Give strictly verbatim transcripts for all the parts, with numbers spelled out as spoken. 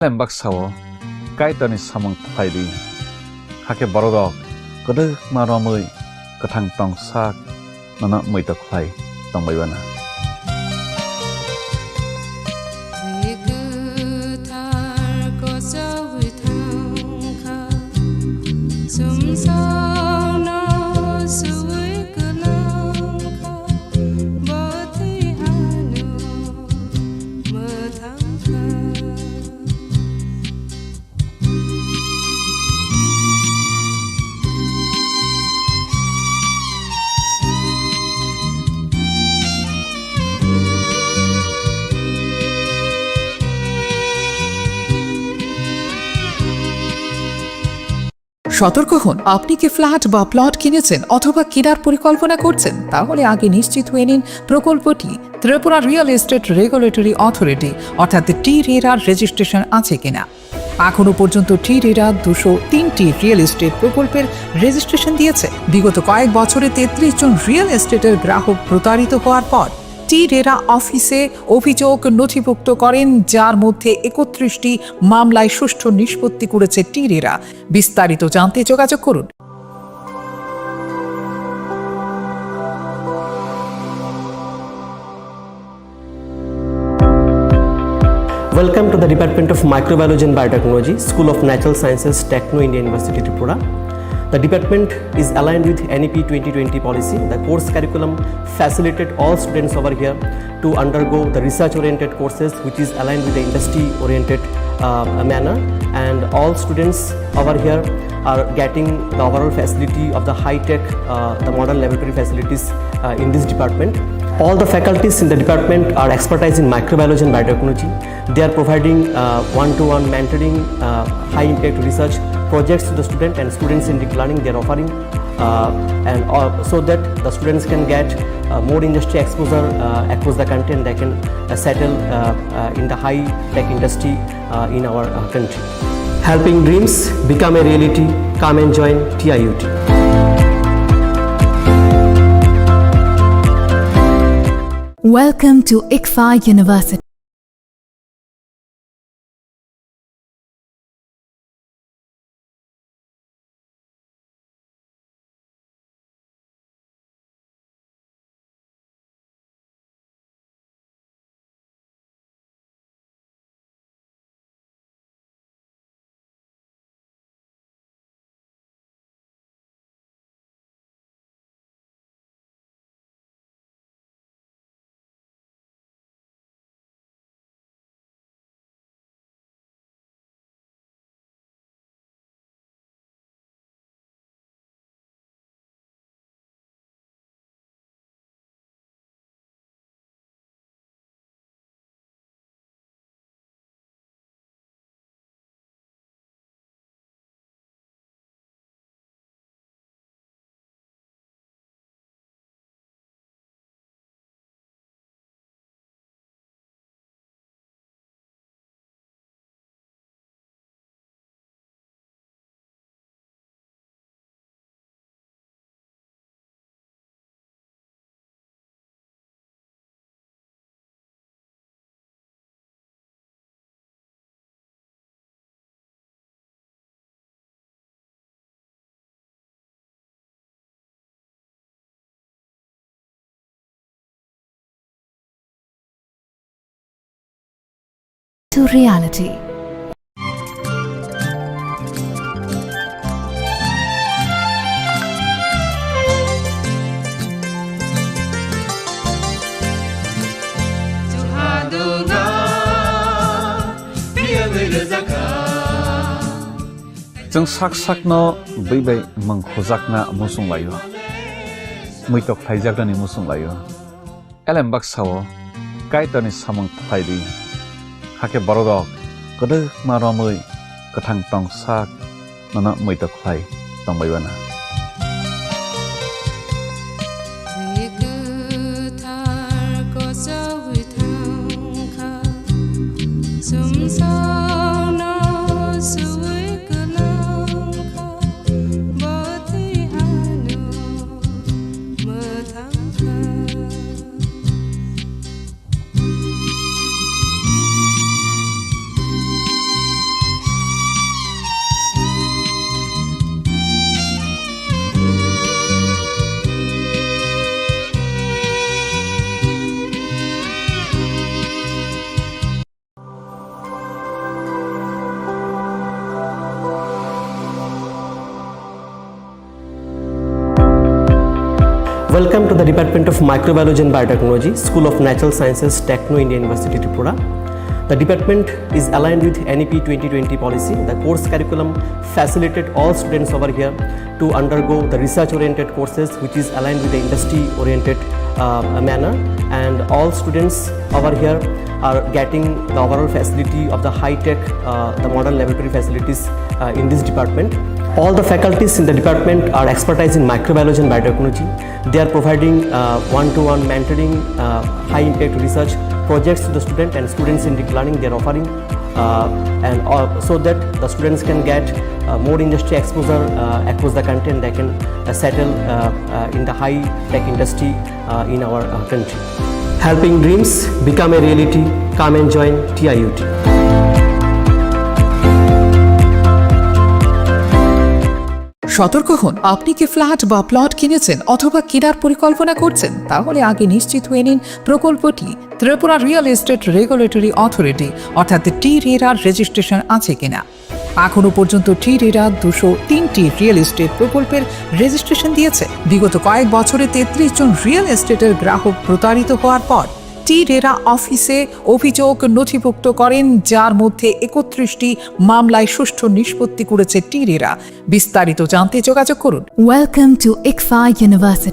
Elem baksa-o Kaitorni samung khlai di, hakhe bororok kwdwkma romwi kwthang tongsak nono muitok khlai tongbai bana. Bwrwi kwthar kochogwi thangkha, sumsokno suwi kwlangkha, bo twi ano mwthangkha. সতর্ক হন, আপনি কি ফ্ল্যাট বা প্লট কিনেছেন অথবা কেনার পরিকল্পনা করছেন? তাহলে আগে নিশ্চিত হয়ে নিন প্রকল্পটি Tripura real estate regulatory authority অর্থাৎ টি রেরার রেজিস্ট্রেশন আছে কিনা। এখনো পর্যন্ত টি রেরা দুশো তিনটি রিয়েল এস্টেট প্রকল্পের রেজিস্ট্রেশন দিয়েছে। বিগত কয়েক বছরে তেত্রিশ জন রিয়েল এস্টেটের গ্রাহক প্রতারিত হওয়ার পর টি রেরা অফিসে অভিযোগ নথিভুক্ত করেন, যার মধ্যে একত্রিশটি মামলায় সুষ্ঠু নিষ্পত্তি করেছে টি রেরা। বিস্তারিত জানতে যোগাযোগ করুন। Welcome to the Department of Microbiology and Biotechnology, School of Natural Sciences, Techno India University, Tripura. The department is aligned with N E P twenty twenty policy. The course curriculum facilitate all students over here to undergo the research-oriented courses, which is aligned with the industry-oriented, uh, manner. And all students over here are getting the overall facility of the high-tech, uh, the modern laboratory facilities, uh, in this department. All the faculties in the department are expertise in microbiology and biotechnology. They are providing, uh, one-to-one mentoring, uh, high-impact research projects to the student and students in deep learning. They are offering, uh, and, uh, so that the students can get, uh, more industry exposure, uh, across the country, and they can, uh, settle, uh, uh, in the high-tech industry, uh, in our, uh, country. Helping dreams become a reality. Come and join T I U T. Welcome to ICFAI University. To reality. Chwng sak sakno bui bai mung khujakna muchung laio, muitok khlaijaknani muchung laio. Elem baksa-o Kaitorni samung khlai di, hakhe bororok kwdwkma romwi kwthang tongsak nono muitok khlai tongbai bana. Bwrwi kwthar kochogwi thangkha, sumsokno suwi kwlangkha, bo twi ano mwthangkha. Welcome to the Department of Microbiology and Biotechnology, School of Natural Sciences, Techno India University, Tripura. The department is aligned with N E P twenty twenty policy. The course curriculum facilitated all students over here to undergo the research-oriented courses, which is aligned with the industry-oriented, uh, manner. And all students over here are getting the overall facility of the high-tech, uh, the modern laboratory facilities, uh, in this department. All the faculties in the department are expertise in microbiology and biotechnology. They are providing, uh, one-to-one mentoring, uh, high-impact research projects to the student and students in deep learning. They are offering, uh, and, uh, so that the students can get, uh, more industry exposure, uh, across the country, and they can, uh, settle, uh, uh, in the high-tech industry, uh, in our, uh, country. Helping dreams become a reality. Come and join T I U T. সতর্ক হন, আপনি কি ফ্ল্যাট বা প্লট কিনেছেন অথবা কেনার পরিকল্পনা করছেন? তাহলে আগে নিশ্চিত হয়ে নিন প্রকল্পটি Tripura real estate regulatory authority অর্থাৎ টি রেরার রেজিস্ট্রেশন আছে কিনা। এখনো পর্যন্ত টি রেরা দুশো তিনটি রিয়েল এস্টেট প্রকল্পের রেজিস্ট্রেশন দিয়েছে। বিগত কয়েক বছরে তেত্রিশ জন রিয়েল এস্টেটের গ্রাহক প্রতারিত হওয়ার পর টি রেরা অফিসে অভিযোগ নথিভুক্ত করেন, যার মধ্যে একত্রিশটি মামলায় সুষ্ঠু নিষ্পত্তি করেছে টি রেরা। বিস্তারিত জানতে যোগাযোগ করুন। Welcome to ICFAI University.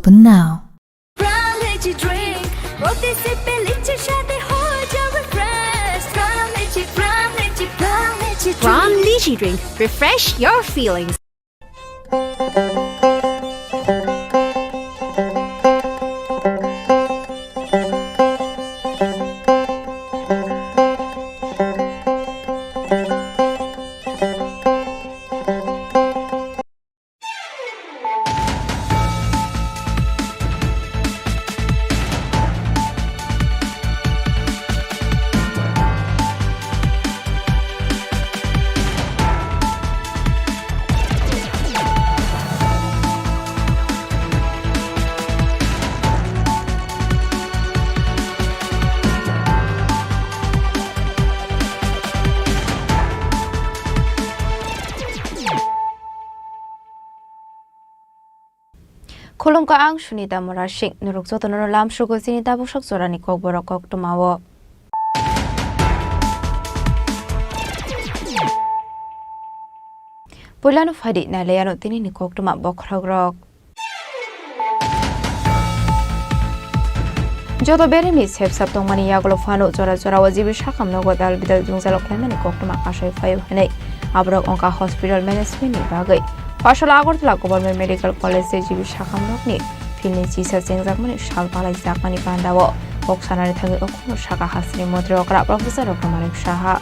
Open now. Prime Lychee drink, প্রতি সিপে লিচুর স্বাদে হয়ে যাবে fresh। Prime Lychee, Prime Lychee, Prime Lychee drink। Prime Lychee drink, refresh your feelings. Khulumkha, ang Sunita Murasing. Norok jotono lamsugo chini tabuksak jorani kokborok koktwmao. Puilano phaidi nailaiano tinini koktwma bokhorokrok. Joto beremni sepsap tongmani yagulo phano jora jorao G B Sakham nogo dal bidal jwngjalo khlaimani koktwma kasai phaio hinwi aborok wngkha hospital management ni bagwi. Phasalo Agartala Government Medical College tei G B Sakham nokni field ni chisa chengjakmani sal palaijakmani pandao kok sanani thangwi okhorno sakha hasteni montri okra Professor Doctor Manik Saha.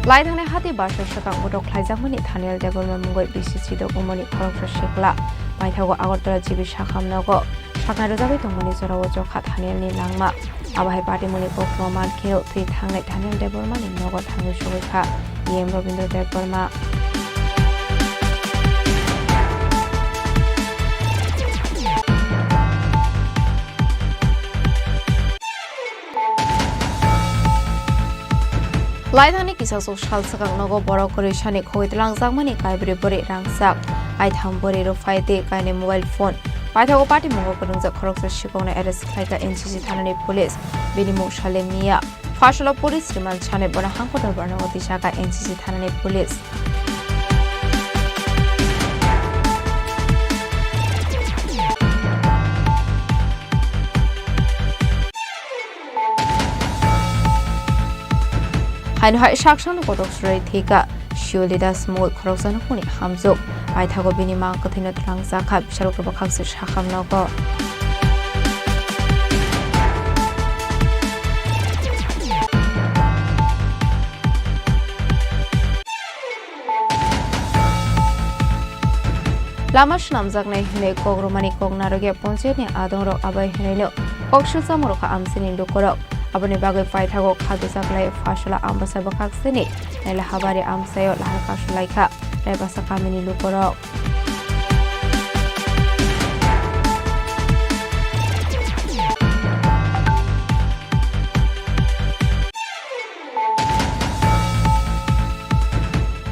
Laithangni hati basa swkang bodol khlaijakmani Thaniel Debbarma mungwi bisi sidok wngmani khoroksa sikla. Paithago Agartala G B Sakham nogo saknai rwjagwi tongmani jorao chokha Thanielni langma. Abo hai patimungni koktwma mankhe thwi thangnai Thaniel Debbarmani nogo thangwi sogwi kha E M Rabindra Debbarma. Laithangni kisasok sal swkang nogo borok kwrwi sani khogwi twlangjakmani kaibrwi bwrwi rangchak, aitham bwrwi rwphai tei kainwi mobile phone. Paithago patimungo kwrwngjak khoroksa sikokno arrest khlaikha N C C thanani police, bini mung Salem Miya. Phaisalo police remand sanwi bono hangkotor barnango twijaka N C C thanani police. Haino hai saksano kotok surai thwikha Shioli Das mungwi khoroksa nukhungni hamjwk. Paithago bini mang kwthwino twlangjakha, bisalo kwbakhaksir sakham nogo. Lama swnamjaknai hwnwi kok rwmani kok narwkya ponchayatni adongrok abai hwnaino kok swchamung rwkha amchaini lukurok. Aboni bagwi paithago kha dwsa khlai Phaisala Ambasa bwkhaksini Nailahabari amchaio lahar kasu laikha Raibasa kamini lukurok.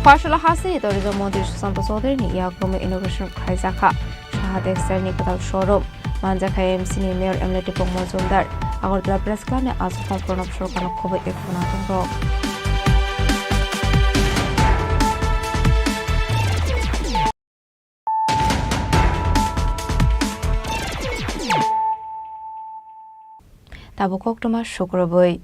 Phaisala hasteni tourism montri Sushanta Chaudharyni yakrumwi inauguration khlaijakha Saha Textile ni kwtal showroom. Manjakha M C ni mayor M L A Tipok Mojumdar. Agartala Press Club ni aswk Pranab Sarkarno khobwi ekhono tongo. Tabuk koktwma sukrubwi.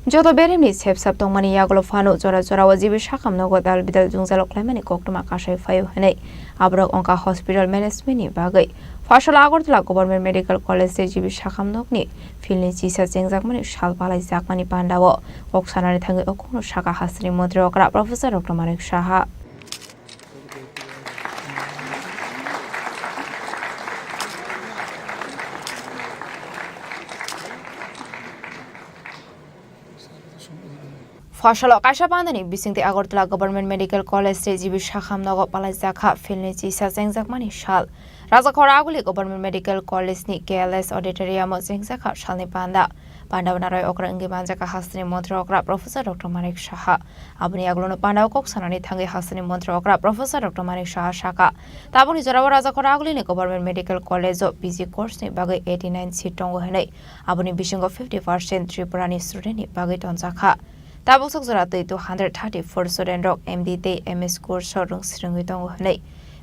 Joto beremni sepsap tongmani yagulo phano jora jorao G B Sakham nogo dal bidal jwngjalo khlaimani koktwma kasai phaio hwnwi aborok wngkha hospital management ni bagwi. Phaisala Agartala Government Medical College tei G B Sakham nokni field ni chisa chengjakmani sal palaijakmani pandao kok sanani thangwi o kokno sakha hasteni montri okra Professor Doctor Manik Saha. Phaisalo kaisa pandani bisingtwi Agartala Government Medical College tei G B Sakham nogo palaijakha field ni chisa chengjakmani sal. Rajakhor Aguli Government Medical College ni K L S auditorium o chengjakha salni panda. Panda o narwk okra wngwi manjakha hasteni montri okra Professor Doctor Manik Saha. Aboni yagulono panda o kok sanani thangwi hasteni montri okra Professor Doctor Manik Saha sakha, tabukni jorao Rajakhor Agulini Government Medical College o P G course ni bagwi eighty nine seat tongo hwnwi. Aboni bisingo fifty percent Tripura ni student ni bagwi tonjakha. Tabuk sok jora twi two hundred thirty four student rok M D tei M S course o rwng swrwngwi tongo hwnwi.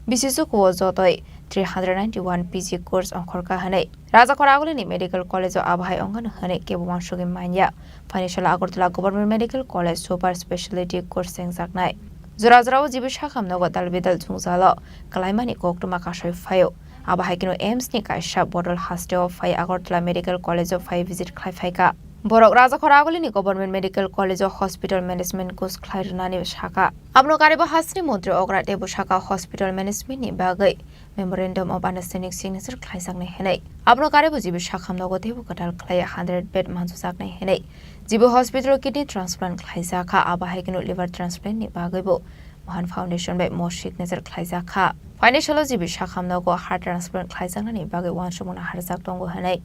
Bisi chukuo jotoi three hundred ninety one P G course ongkhorkha hwnwi. Rajakhor Agulini Medical College o abo hai ongkhano hwnwi kebo uansugwi manya. Phaini salo Agartala Government Medical College Super Speciality course chengjaknai. Jora jorao G B Sakham nogo dal bidal jwngjalo kwlaimani koktwma kasai phaio. Abo hai kheno AIIMS ni kaisa bodol hasteo phai Agartala Medical College o phai visit khlai phaikha. Borok Rajakhor Agulini Government Medical College o hospital management course khlai rwnani sakha. Abono karibo hasteni montri okra teibo sakha hospital management ni bagwi Memorandum of Understanding signature khlaijaknai hwnwi. Abono karibo G B Sakham nogo teibo kwtal khlai hundred bed mansujaknai hwnwi. G B hospital o kidney transplant khlaijakha, abo hai kheno liver transplant ni bagwibo Mohan Foundation bai mo signature khlaijakha. Phaini salo G B Sakham nogo heart transplant khlaijaknani bagwi uansukmung naharjak tongo hwnwi.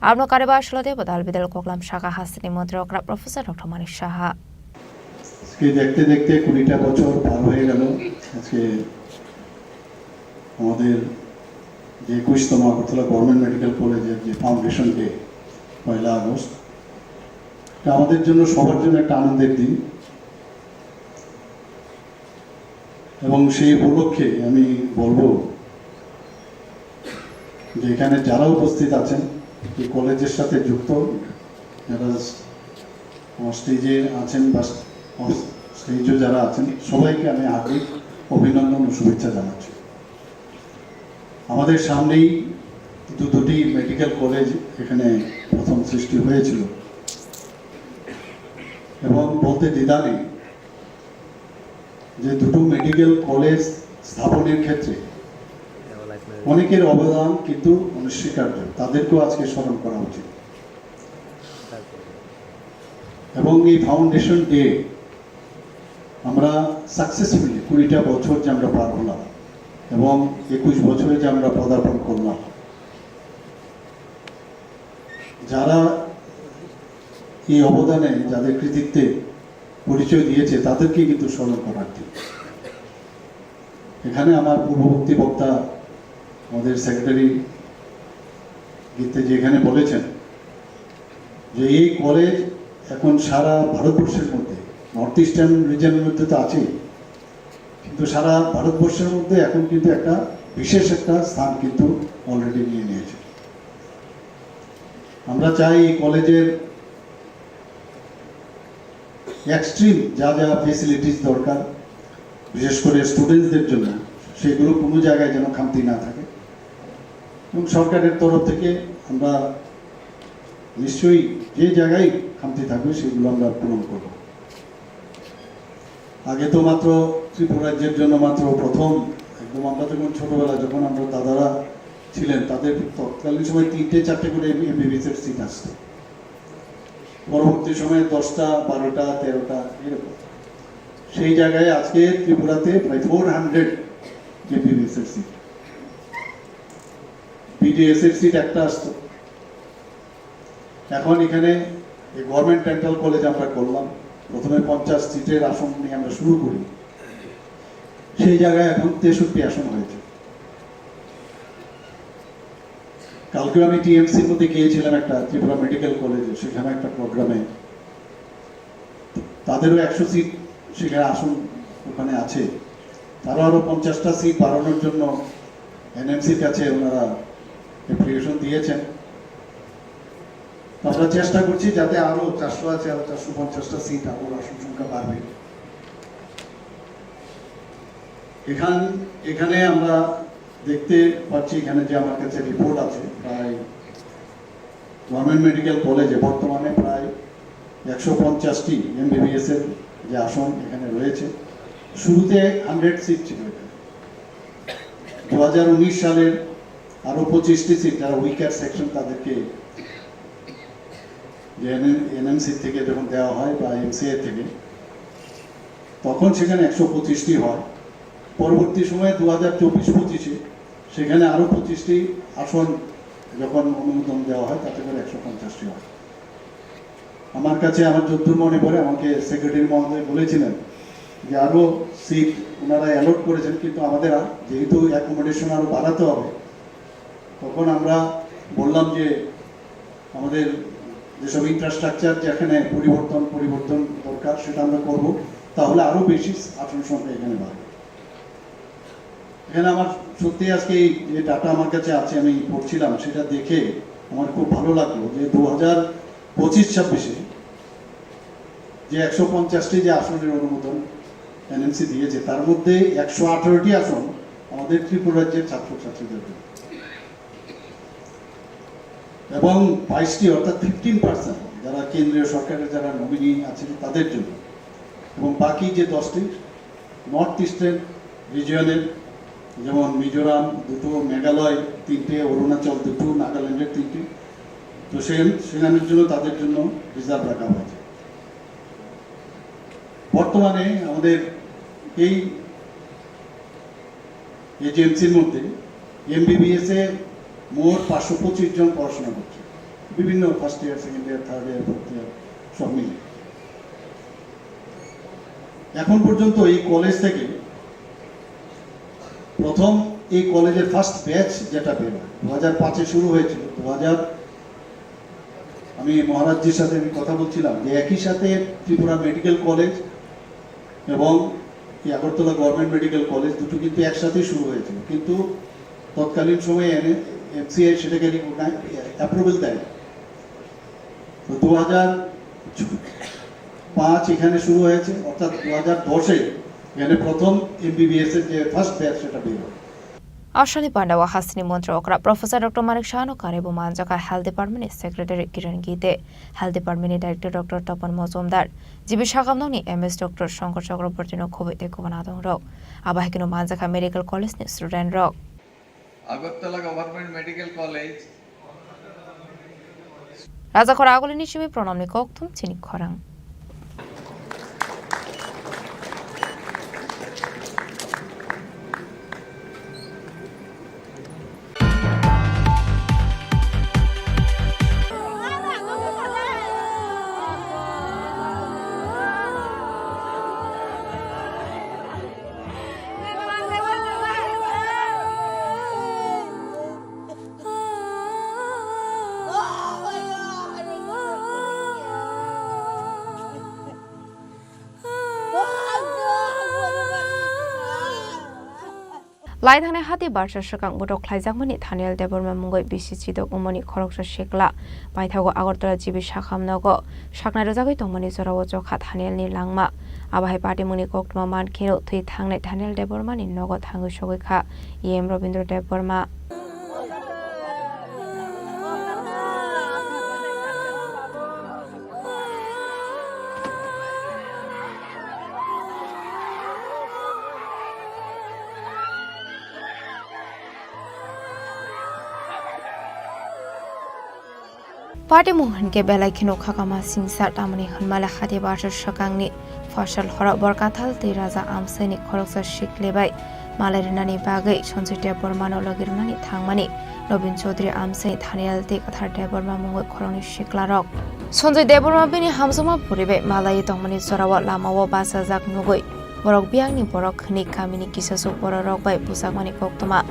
Abono karibo aswk teibo dal bidal koklam sakha hasteni montri okra Professor Doctor Manik Saha. আজকে দেখতে দেখতে কুড়িটা বছর পার হয়ে গেল। আজকে আমাদের যে একুশতম আগরতলা গভর্নমেন্ট মেডিকেল কলেজের যে ফাউন্ডেশন ডে, পয়লা আগস্ট, এটা আমাদের জন্য, সবার জন্য একটা আনন্দের দিন। এবং সেই উপলক্ষে আমি বলবো যে এখানে যারা উপস্থিত আছেন, এই কলেজের সাথে যুক্ত, যারা আমার স্টেজে আছেন বা অফ স্টেজেও যারা আছেন, সবাইকে আমি হার্দিক অভিনন্দন ও শুভেচ্ছা জানাচ্ছি। আমাদের সামনেই দু-, দুটি মেডিকেল কলেজ এখানে প্রথম সৃষ্টি হয়েছিল। এবং বলতে দ্বিধা নেই যে দুটো মেডিকেল কলেজ স্থাপনের ক্ষেত্রে অনেকের অবদান কিন্তু অনস্বীকার্য, তাদেরকেও আজকে স্মরণ করা উচিত। এবং এই ফাউন্ডেশন ডে আমরা সাকসেসফুলি কুড়িটা বছর যে আমরা পার হলাম এবং একুশ বছরে যে আমরা পদার্পণ করলাম, যারা এই অবদানে, যাদের কৃতিত্বে পরিচয় দিয়েছে, তাদেরকে কিন্তু স্মরণ করার দিন। এখানে আমার পূর্ববর্তী বক্তা, আমাদের সেক্রেটারি গীতে যে এখানে বলেছেন যে এই কলেজ এখন সারা ভারতবর্ষের মধ্যে, নর্থ ইস্টার্ন রিজনের মধ্যে তো আছেই, কিন্তু সারা ভারতবর্ষের মধ্যে এখন কিন্তু একটা বিশেষ একটা স্থান কিন্তু অলরেডি নিয়ে নিয়েছে। আমরা চাই এই কলেজের এক্সট্রিম যা যা ফেসিলিটিস দরকার, বিশেষ করে স্টুডেন্টসদের জন্য, সেগুলো কোনো জায়গায় যেন খামতি না থাকে। এবং সরকারের তরফ থেকে আমরা নিশ্চয়ই যে জায়গায় খামতি থাকবে, সেগুলো আমরা পূরণ করব। আগে তো মাত্র ত্রিপুরা রাজ্যের জন্য মাত্র প্রথম, একদম আমরা যখন ছোটবেলা, যখন আমরা দাদারা ছিলেন, তাদের তৎকালীন সময় তিনটে চারটে করে এমবিবিএস এর সিট আসতো। পরবর্তী সময়ে দশটা, বারোটা, তেরোটা, এরকম। সেই জায়গায় আজকে ত্রিপুরাতে প্রায় ফোর হান্ড্রেড এমবিবিএস এর সিট, বিডিএস এর সিট একটা আসতো। এখন এখানে এই গভর্নমেন্ট ডেন্টাল কলেজ আমরা করলাম, প্রথমে পঞ্চাশ সিটের আসন নিয়ে আমরা শুরু করি, সেই জায়গায় এখন তেষট্টি আসন হয়েছে। কালকে আমি টিএমসির মধ্যে গিয়েছিলাম একটা ত্রিপুরা মেডিকেল কলেজে, সেখানে একটা প্রোগ্রামে। তাদেরও একশো সিট সেখানে আসন ওখানে আছে। তারা আরও পঞ্চাশটা সিট বাড়ানোর জন্য এনএমসির কাছে ওনারা অ্যাপ্লিকেশন দিয়েছেন। তো আমরা চেষ্টা করছি যাতে আরও চারশো আছে, আরও চারশো পঞ্চাশটা সিট, আরও আসন সংখ্যা বাড়বে। এখান এখানে আমরা দেখতে পাচ্ছি, এখানে যে আমার কাছে রিপোর্ট আছে, প্রায় গভর্নমেন্ট মেডিকেল কলেজে বর্তমানে প্রায় একশো পঞ্চাশটি এমবিবিএস এর যে আসন এখানে রয়েছে, শুরুতে হান্ড্রেড সিট ছিল এখানে। দু হাজার উনিশ সালের আরও পঁচিশটি সিট, যারা উইকার সেকশন, তাদেরকে যে এনএমসি থেকে যখন দেওয়া হয় বা এমসিআই থেকে, তখন সেখানে একশো পঁচিশটি হয়। পরবর্তী সময়ে দু হাজার চব্বিশ পঁচিশে সেখানে আরও পঁচিশটি আসন যখন অনুমোদন দেওয়া হয়, তাতে করে একশো পঞ্চাশটি হয়। আমার কাছে, আমার যতদূর মনে পড়ে, আমাকে সেক্রেটারি মহোদয় বলেছিলেন যে আরও সিট ওনারা অ্যালট করেছেন, কিন্তু আমাদের আ-, যেহেতু অ্যাকোমোডেশন আরও বাড়াতে হবে, তখন আমরা বললাম যে আমাদের যেসব ইনফ্রাস্ট্রাকচার, যেখানে পরিবর্তন পরিবর্তন দরকার, সেটা আমরা করব, তাহলে আরও বেশি আসন সংখ্যা এখানে বাড়বে। এখানে আমার সত্যি আজকে এই যে ডাটা আমার কাছে আছে, আমি পড়ছিলাম, সেটা দেখে আমার খুব ভালো লাগলো যে দু হাজার পঁচিশ ছাব্বিশে যে একশো পঞ্চাশটি যে আসনের অনুমোদন এনএমসি দিয়েছে, তার মধ্যে একশো আঠারোটি আসন আমাদের ত্রিপুরা রাজ্যের ছাত্রছাত্রীদের জন্য। এবং বাইশটি, অর্থাৎ ফিফটিন পার্সেন্ট, যারা কেন্দ্রীয় সরকারের যারা নমিনি আছেন, তাদের জন্য। এবং বাকি যে দশটি নর্থ ইস্টার্ন রিজিয়নের, যেমন মিজোরাম দুটো, মেঘালয় তিনটে, অরুণাচল দুটো, নাগাল্যান্ডের তিনটি, তো সে সেখানের জন্য, তাদের জন্য রিজার্ভ রাখা হয়েছে। বর্তমানে আমাদের এই এজেন্সির মধ্যে এমবিবিএস এ মোট পাঁচশো পঁচিশ জন পড়াশোনা করছে, বিভিন্ন first year, second year, third year, fourth year, সব মিলে। এখন পর্যন্ত এই কলেজ থেকে প্রথম এই কলেজের ফার্স্ট ব্যাচ যেটা বের হয়, দু হাজার পাঁচে শুরু হয়েছিল, দু হাজার, আমি মহারাজজির সাথে আমি কথা বলছিলাম যে একই সাথে ত্রিপুরা মেডিকেল কলেজ এবং এই আগরতলা গভর্নমেন্ট মেডিকেল কলেজ দুটো কিন্তু একসাথেই শুরু হয়েছিল, কিন্তু তৎকালীন সময়ে এমসিআই সেটাকে অ্যাপ্রুভেল দেয়। তো দু হাজার পাঁচ এখানে শুরু হয়েছে, অর্থাৎ দু হাজার দশে এখানে প্রথম এমবিবিএস এর যে ফার্স্ট ব্যাচ, সেটা বের হয়। Asani pandao hasteni montri okra Professor Doctor Manik Sahano karwi bo manjakha Health Department ni Secretary Kiran Gite, Health Department ni Director Doctor Tapan Mojumdar, G B Sakamnokni M S Doctor Shankar Chakraborty no khobwi tei kubun adongrok. Abo hai kheno manjakha Medical College ni student rok. Agartala Government Medical College. Rajakhor agulini simi pranamni kokthum chini khorang. Lai thangnai hati barsa swkang botok khlaijakmani Thaniel Debbarma mungwi bisi chidok wngmani khoroksa sikla paithago Agartala G B Sakham nogo saknai rwjagwi tongmani jorao chokha Thaniel ni langma. Abo hai patimungni koktwma man kheno thwi thangnai Thaniel Debbarma ni nogo thangwi sogwi kha E M Rabindra Debbarma. Patimung hinkhe belai kheno khakama singsa, tamoni hwnmale hati barsa swkangni fasal horo Borkathal tei Raja Amsaini khoroksa sikle bai malai rwnani bagwi Sanjoy Debbarmano logi rwnani thangmani Robin Chaudhary Amsai, Thaniel tei Kathar Debbarma mungwi khoroknwi siklarok. Sanjoy Debbarma bini hamjakma bwrwi bai malaiwi tongmani jorao lamao bachajak nugwi borok biyangni borok hwnwi kamini kisasuk bororok bai bujakmani koktwma.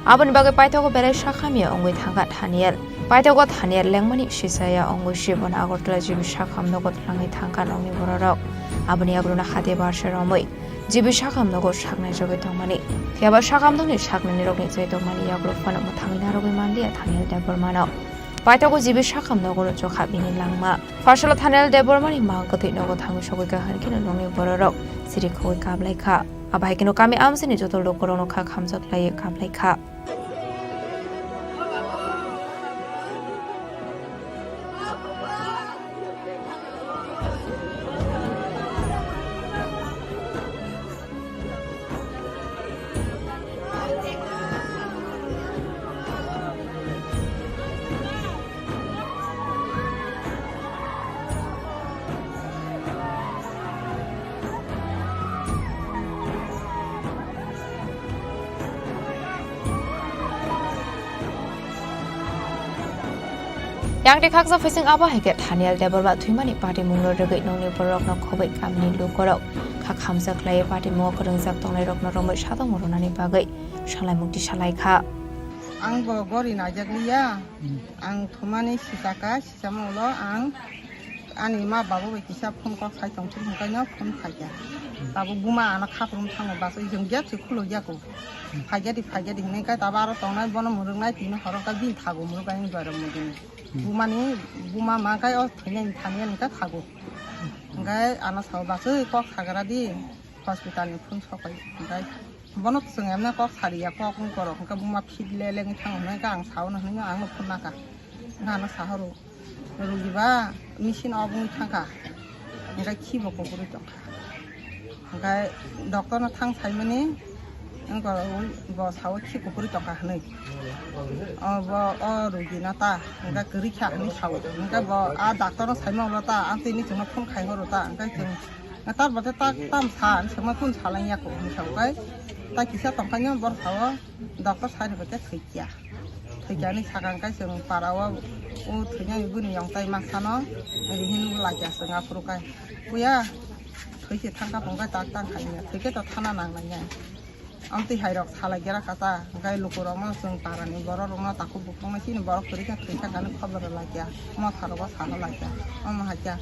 Aboni bagwi paithago belai sakhamya wngwi thangkha Thaniel. Paithago Thaniel lengmani sisaya wngwi se bono Agartala G B Sakham nogo twlangwi thangkha nokni bororok. Aboni yagulono hati barsa romwi G B Sakham nogo saknai jogwi tongmani. Phiya ba Sakham nokni saknaini rokni chai tongmani yagulo phano mwthangwi narwgwi manliya Thaniel Debbarmano. Paithago G B Sakham nogo rwchok kha bini langma. Fasalo Thaniel Debbarmani mang kwthwi nogo thangwi sogwi kha, hinkhe nokni bororok siri khogwi kaplaikha. Abo hai kheno kami amsini joto lukurokno kha khamjak laiwi kaplaikha. Yang tei khaksa phising abo hai khe Thaniel Debbarma thwimani patimungno rwgwi nokni bororokno khobwi kamini lukurok kha khamjak khlaiwi patimungo kwrwngjak tongnairokno romwi satongma rwnani bagwi salaimung tisa lai kha. Ang bo gori naijak liya, ang thumani sitaka, sitama ulo ang ani ma babu bai kisa phone kok sai tong thung kaino phone phaikya. Tabuk buma ano khaprum thango bachwi jong gate se khulo ya ko. Phaikya di, phaikya di hinwi kai tabo aro tongnai bono mwrwknai tini horo kai bini thago mwrwk ai wng dwai rok mwdini. Bumani buma ma kai o thwinai thani ani kai thago. Hingkai ano sao bachwi kok sagra di. Hospital ni phone sopai, hingkai bono chwng emne kok sariya, kok wng korok, hingke buma fit le lengwi thango, hingke ang sao no hinwi ang no phone naka, hingke ano sahoro, rugi ba machine off wngwi thangkha, hingke khi bo kuphurwi tongkha, hingke doctor no thang saimani, wng korok bo sao khi kuphurwi tongkha hinwi, o bo o rugi no ta hingke kwrwi kha hinwi sao, hingke bo a doctor no saima ulo ta, ang tini chwngno phone khai horo ta, hingke chwng. Tar bade ta tam sa, ang sama kun salang ya ko, ang sa kai. Ta kisa tongkha nyo bor sao, doctor sai ni bate thikya. Thikya ni sakang kai chwng para o, o thikya ni buni yong tai ma sano, ang hin la kya chwng apro kai. Kuya, thikya thangka pong kai tak tang khai nya, thikya to thana nang nang ya. Amtwi hai rok salai gera kha ta, hingkai luku rok no chwng para ni borok rok no takhuk bukhuk no chini borok kwrwi kha thwi kha kani khobor rw lai kha, motha rogo sano lai kha, omo hai kha.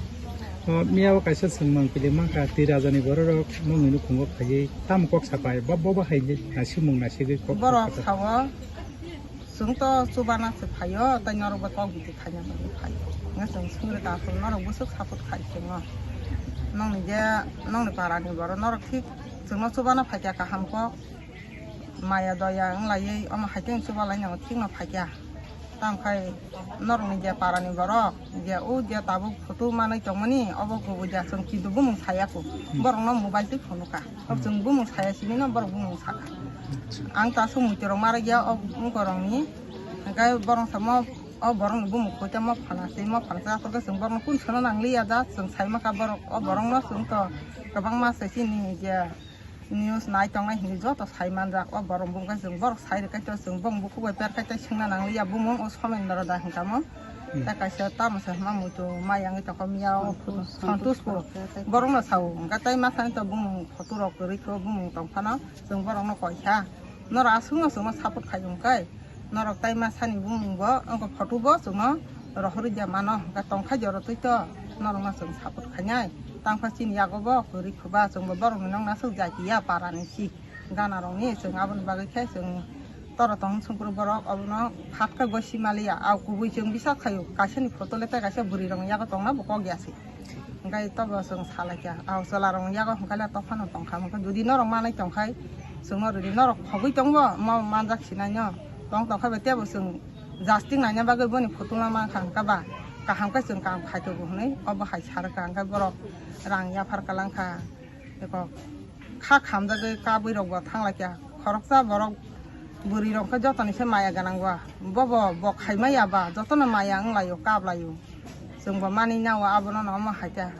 O miya o kaisa swngmang kili mankha, twi raja ni borok rok nongni nukhungo phaiwi tamo kok sapai, bo bo hai naisingmung naisigwi kok borok sapai. Sao chwng to chubana se phaio, tai norok bai kok biti khaina bagwi phaio, hingke chwng swngri ta phuru norok bwswk support khai chwngno, nongni je nongni para ni borok norok thik. Chwngno chubana phaikha kaham kok, Maya doya wng laiwi omo hai khe wng chuba lai nango, thikno phai kha. Tamo khai norokni je parani borok, je o je tabuk photo manwi tongmani, obo kubui ja chwng kintu bumung saya kho. Borokno mobile twi phunukha. Chwng bumung saya simi no borok bumung sakha. Ang ta aswk muitu rok mara gya o wngkorokni. Hwnkhe borok samo o borokni bumung koi tamo phalasi, mo phalasi akhor khe chwng borokno kun sono nangliya da, chwng sai maka borok o borokno chwng to kwbangma se chini je news nai tongnai hinwi joto sai manjak. O borok bumung khe chwng borok sai rwkhe to chwng bong bukhuk bai per khai tei swngna nangliya bumung o Somendra da hwnkha mo. Hmm. Tei kaisa tamo se hwnma muitu mai wngwi tongkha miya o Santosh, Santoshpur. Borokno sao hwnkha tei masani to bumung photo rok kwrwi kho bumung tongphano chwng borokno koi kha. Norok aswkno chwngno support khai wngkhe. Norok tai ma sani bumung bo, wngkha photo bo chwngno rohorwi de mano, hwnkhe tongkha joro twi to norokno chwng support khainai. Tangkha chini yago bo kwrwi khuba chwngbo borokni nokna swk jai ya parani si gana rokni chwng aboni bagwi khe chwng toro tong sungkru borok obono phat khe goi si maliya. Au kubui chwng bisa khaio kaisani photo le tei kaisa bwrwi rokni yago tongna bo kok ya se. Hwnkhe tobo chwng salaikha, ah, chwlarokni yago hwnkhe le tophano tongkha, hwnkhe jodi norok manwi tongkhai, chwngno rwdi, norok khogwi tongbo, mo manjak sinai no, tong tongkhai bai teibo chwng jasting naina bagwi boni photo ma mankha, hwnkhe ba kaham khe chwng kaham khaitogo hwnwi obo hai sa rwkha, hwnkhe borok rang yaphar kwlangkha, eko kha khamjagwi kabwi rokbo thanglaikha, khoroksa borok bwrwi rok khe jotoni se maya gwnang ba, bobo bo khaimaya ba jotono maya wnglaio, kaplaio. Chwngbo manwi nao abono no omo hai khe.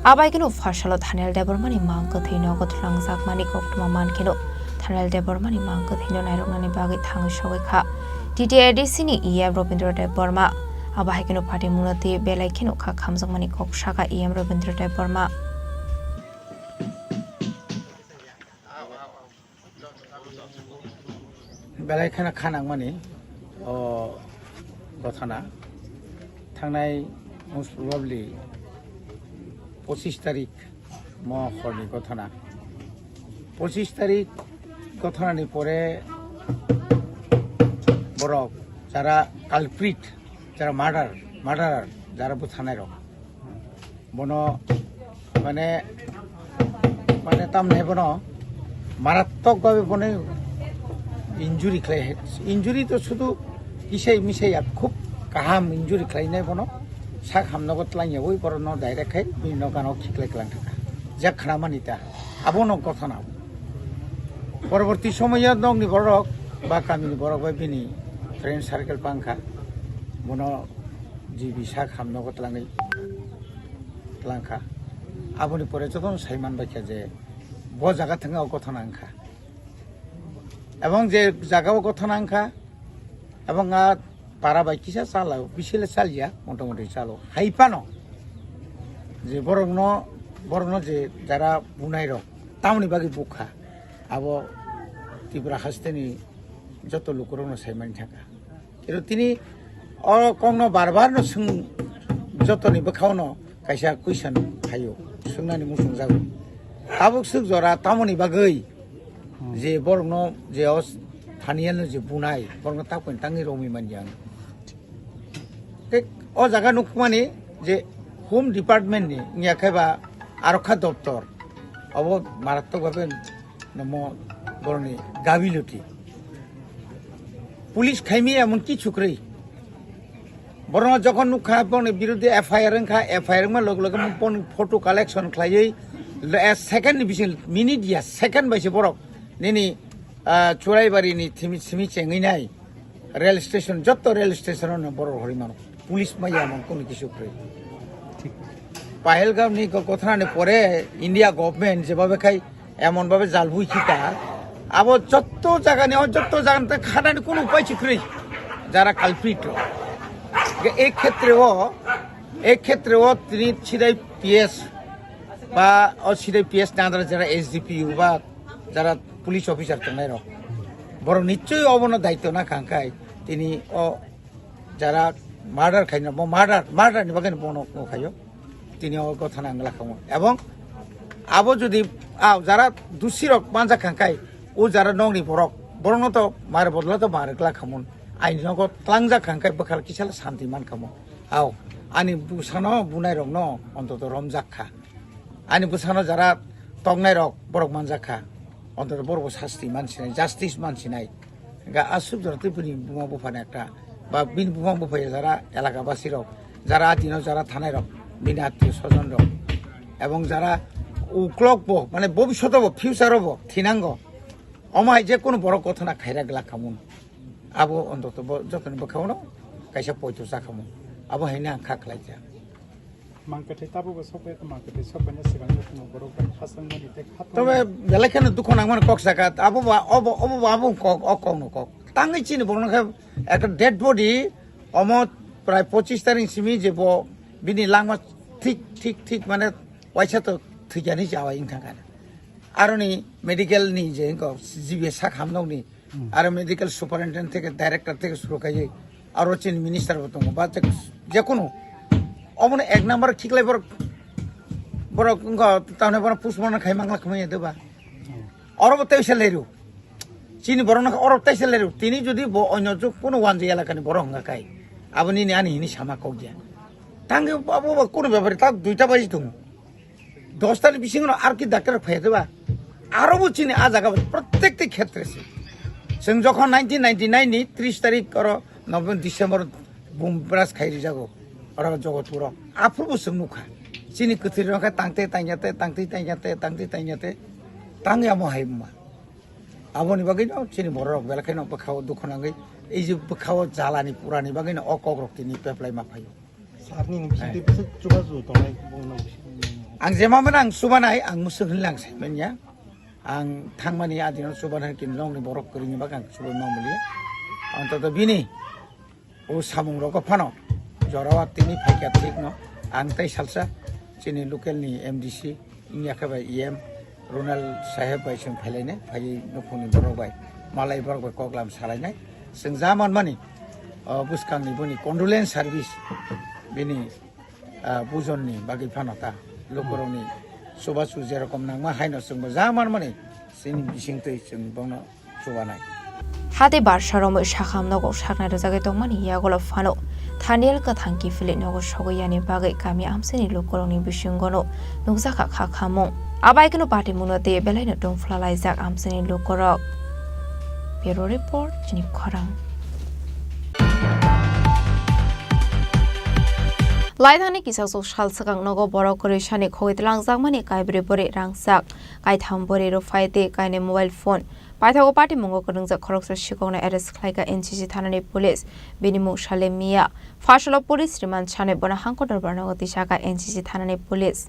Abai kheno pharsalo Thanel Debbarmani mang kwthwino gotholangjak mani koktwma man kheno Thanel Debbarmani mang kwthwino nairoknani bagwi thangwi sogwi kha T T A D C ni E M Robindra Debbarma. Abo hai kheno party munoti belai kheno kha khamjakmani kok sakha E M Robindra Debbarma. Belai kheno kha nangmani o gothana thangnai most probably pochis tarik mo horni gothana. Pochis tarik gothanani pore borok jara culprit, jara murder, murderer, jara buthanai rok. Bono mane, mane tamne bono marattok bhabe bono injury khlai, injury to sudu kisai misai ya khub kaham injury khlainai bono sak hamnogo twlangyawi borokno direct khai bini nokano khiklai klang thangkha. Jak khna mani ta abono gothana. Poroborti somoyo nokni borok ba kamini borok bai bini friend circle pangkha, bono G B sak hamnogo twlangwi twlangkha. Aboni pore jotono sai manbaikha je bo jaga thangwi o gothana wngkha. Ebong je jaga o gothana wngkha, ebong a para bai kisa chala, bisile chalia, motamoti chalo. Hai phano je borokno, borokno je jara bunai rok, tamoni bagwi bukha, abo Tripura hasteni joto lukurokno sai mani thangkha. Kero tini o kokno bar bar no swng, jotoni bwkhao no kaisa question phaio, swngnani muchung jago. Tabuk swk jora tamoni bagwi je borokno je o Thaniyal no je bunai, borokno takoni tangwi romwi manya. Tei o jaga nukmani je Home Department ni wngya khe ba arokha doptor, obo marattok bhabe nomo boroni gabiluti. Police khaimi emon kichu kwrwi. Borokno jokhon nukha, borokni biruddhe F I R wngkha, F I R wngma loge loge borokni photo collection khlaiwi, eh, second ni bising, minute ya, second bai se borok nini, ah, Churaibari ni thimi, simi chengwi nai rail station, jotto rail station no borok horwi mano. Police maya emon kono kisu kwrwi. Pahalgam ni go-, gothanani pore India government jebhabe khai emon bhabe jal bui khita, abo jotto jagani, o jotto jagani ta khanani kunu upai si kwrwi, jara culprit rok. Ge-, ei khetre o, ei khetre o tini sidai P S ba o sidai P S ni under jara S D P O ba jara police officer tongnai rok, borok nichoi obono daityo na kha, hwnkhe tini o jara murder khaina, bo murder, murder ni bagwi bono khaio. Tini o gothana ang lakhamu. Ebong abo jodi, ah, jara dusi rok manjak kha, hwnkhe o jara nokni borok, borokno to mar bodolo to mar lakhamun. Aini nogo tlangjak kha, hwnkhe bwkhal kisa santi mankhamu. Ao, ani bwsano bunai rokno ontoto romjak kha. Ani bwsano jara toknai rok borok manjak kha. Ontoto borok bo sasti mansinai, justice mansinai. Ga aswk jora tei bini buma buphani ekta, ba bini buma buphai jara elaka basi rok, jara adino jara thanai rok, bini attiyo sojon rok, ebong jara uklok bo, mane bobishoto bo, future o bo thinango. Omo hai je kono borok gothona khaira glak khamun. Abo ontoto bo jotoni bwkhao no kaisa poito cha khamun. Abo hai no ang kha khlai kha. Mangkwthai tabukbo sokbai, mangkwthai sokbaini swkang jotono borok bai khasangmani tei khatungmani. Tobe belai kheno dukhu nangmani kok saka, abo ba, obo, obo ba, abo kok, o kokno kok. Tangwi chini borokno khe ekta dead body, omo prai pochis tarik simi je bo bini langma thik, thik, thik mane waisa to thwikyani jawa wng thangkha. Aroni medical ni je wngkha G B sak hamnokni, aro medical superintendent theke director theke suru kaiwi, aro chini minister bo tongo, ba je, jekunu omono ek number khiklai borok, borok wngkha tamni borok postmortem khai mangla khmai ya doba. Oro bo teisa leru. Chini borok no oro teisa leru. Tini jodi bo onyo juk kuno wanji elakani borok hwnga kai, abo nini ani hini sama kok dia. Tangwi abo bo kuno bepari tak duita baji tongo. Dosta ni bisingo no ar ki doctor phai doba. Aro bo chini a jaga bo prottek ti khetre se. Chwng jokhon nineteen ninety-nine ni tris tarik oro November, December bum bras khai rijago. Oro Jogotpuro. Aphuru bo chwng nukha. Chini kwthwi rok khe tangte tangya te, tangte tangya te, tangte tangya te. Tangya mo hai ma. Aboni bagwi no chini borok belai kheno bwkhao dukhu nangwi. Ei je bwkhao jalani purani bagwi no o kok rok tini peplai ma phaio. Sir ni bising twi bwswk chubachu tongnai bongno bising. Ang jema mano ang chubanai, ang musuk hinwi lang sai manya. Ang thangmani adino chubanai kin longni borok kwrwini bagwi ang chubai ma muli. Antoto bini o samung rogo phano jorao tini phaikha thikno ang tei salsa chini local ni M D C wngya khe bai E M Ronald saheb bai chwng phailainai, phaiwi nukhungni borok bai malai borok bai koklam salainai. Chwng ja manmani, o, bwskangni boni condolence service bini, ah, bujonni bagwi phano ta lukurokni chubachu jerokom nangma haino chwngbo ja manmani chini bisingtwi chwng bono chubanai. Hati barsa romwi sakham nogo saknai rwjagwi tongmani yagulo phano Thaniel kwthang kiphilwi nogo sogwi yani bagwi kami amchaini lukurokni bisingono nukjakha kha khamung. Abaikeno patimungno tei belaino tongphla laijak amchaini lukurok. Bureau Report, chini khorang. Laithangni kisasok sal swkang nogo borok kwrwisani khogwi tlangjakmani kaibrwi bwrwi rangchak, kaitham bwrwi rwphai tei kainwi mobile phone. Paithago patimungo kwrwngjak khoroksa sikokno arrest khlaikha N C C thanani police. Bini mung Salem Mia. Phasalo police remand sanwi bono hangko dorbar nogo tisakha N C C thanani police.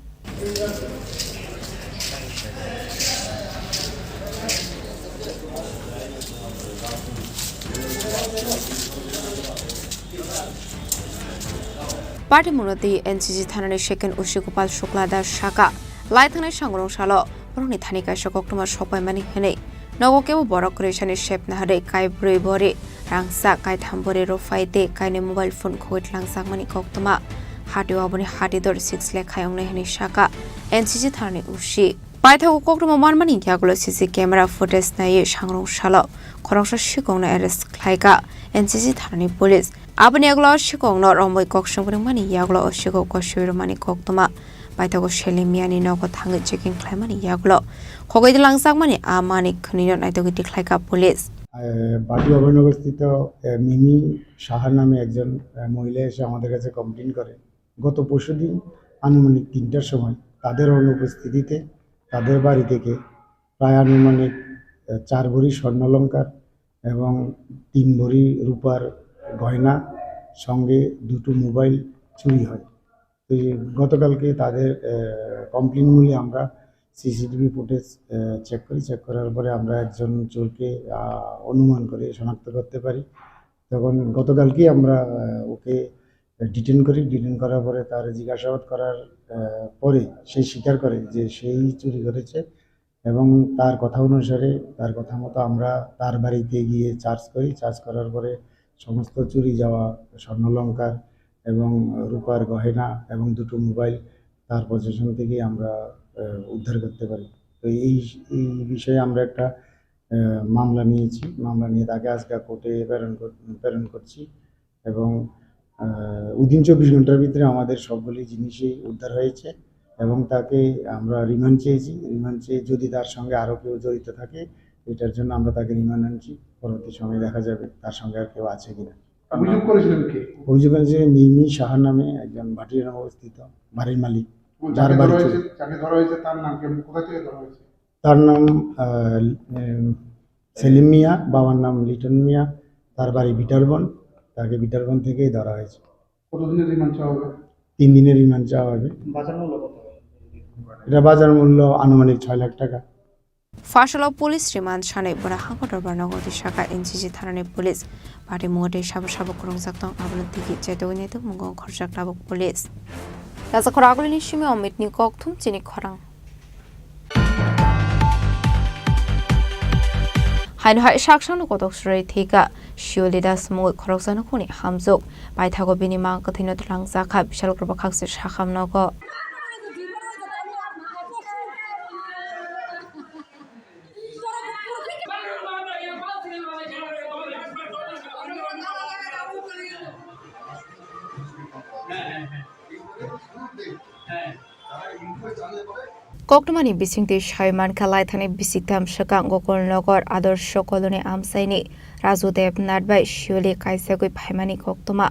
Party munoti N C C thanani second O C Gopal Shukla Das saka, lai thangnai sangrong salo borokni thani kaisa koktwma sokpaimani hwnwi. Nogo kebo borok kwrwisani sep naharwi kaibrwi bori rangchak, kaitham bori rwphai tei kainwi mobile phone khogwi tlangjakmani koktwma. Hatio aboni hati dor six lekha wngnai hwnwi saka N C C thanani O C. Paithago koktwma manmani yagulo C C camera footage naiwi sangrong salo khoroksa sikokno arrest khlaikha N C C thanani police. Aboni yagulo sikokno romwi kok swng phwrwngmani yagulo o sikok kosoi rwmani koktwma. Paithago Selim Miani nogo thangwi checking khlaimani yagulo khogwi langjakmani a manwi khwnwino naitugwi tikhlaikha police. এ, বাদু অভয়নগরস্থিত, এ, মিমি সাহা নামে একজন, এ, মহিলা এসে আমাদের কাছে কমপ্লেন করে। গত পরশুদিন আনুমানিক তিনটার সময় তাদের অনুপস্থিতিতে তাদের বাড়ি থেকে প্রায় আনুমানিক, এ, চার ভরি স্বর্ণালংকার এবং তিন ভরি রূপার গয়না, সঙ্গে দুটো মোবাইল চুরি হয়। তো এই গতকালকে তাদের, এ, কমপ্লেন মূলে আমরা সিসিটিভি ফুটেজ, এ, চেক করি। চেক করার পরে আমরা একজন চোরকে, আ, অনুমান করে শনাক্ত করতে পারি। তখন গতকালকেই আমরা, আ, ওকে ডিটেইন করি। ডিটেইন করার পরে তার জিজ্ঞাসাবাদ করার, আ, পরে সে স্বীকার করে যে সেই চুরি করেছে এবং তার কথা অনুসারে, তার কথা মতো আমরা তার বাড়িতে গিয়ে সার্চ করি। সার্চ করার পরে সমস্ত চুরি যাওয়া স্বর্ণালংকার এবং রূপার গয়না এবং দুটো মোবাইল তার পজিশন থেকে আমরা, আহ, উদ্ধার করতে পারি। তো এই, এই বিষয়ে আমরা একটা, আহ, মামলা নিয়েছি। মামলা নিয়ে তাকে আজকে কোর্টে প্রেরণ কর-, প্রেরণ করছি এবং, আহ, within চব্বিশ ঘন্টার ভিতরে আমাদের সবগুলি জিনিসই উদ্ধার হয়েছে। এবং তাকে আমরা রিমান্ড চেয়েছি। রিমান্ড চেয়ে যদি তার সঙ্গে আরও কেউ জড়িত থাকে, এটার জন্য আমরা তাকে রিমান্ড আনছি। পরবর্তী সময়ে দেখা যাবে তার সঙ্গে আর কেউ আছে কিনা। অভিযোগ করেছিলেন কে? অভিযোগ করেছে মিমি সাহা নামে একজন ভাটিয়ারায় অবস্থিত বাড়ির মালিক, ও, যার যাকে বাড়ি ধরা চুরি। হয়েছে, যাকে ধরা হয়েছে, তার নাম কি? কোথা থেকে ধরা হয়েছে? তার নাম, আহ, উম, সেলিম মিয়া, বাবার নাম লিটন মিয়া, তার বাড়ি বিটারবন, তাকে বিটারবন থেকেই ধরা হয়েছে। কতদিনের রিমান্ড চাওয়া হবে? তিন দিনের রিমান্ড চাওয়া হবে। বাজার মূল্য কত? এটা বাজার মূল্য আনুমানিক ছয় লাখ টাকা। Phaisalo police remand sanwi bwrwi hangko dorbar nogo twi sakha N C C thanani police. Party mungwi tei sabo sabo kwrwngjak tong, abono tigi chaitogwi naitwi mungo khorjak tabuk police. Raja khorok agulini simi Omitni kokthum chini khorang. Haino hai saksangno kotok swrwi thwikha Shioli Das mungwi khoroksa nukhungni hamjwk. Paithago bini mang kwthwino twlangjakha Bishalgarh bwkhakse sakham nogo. Koktwmani bisingtwi sai mankha, laithani bisiktham swkang Gokul Nagar Adarsh Colony amchaini Raju Debnath bai Shioli kaisagwi phaimani koktwma.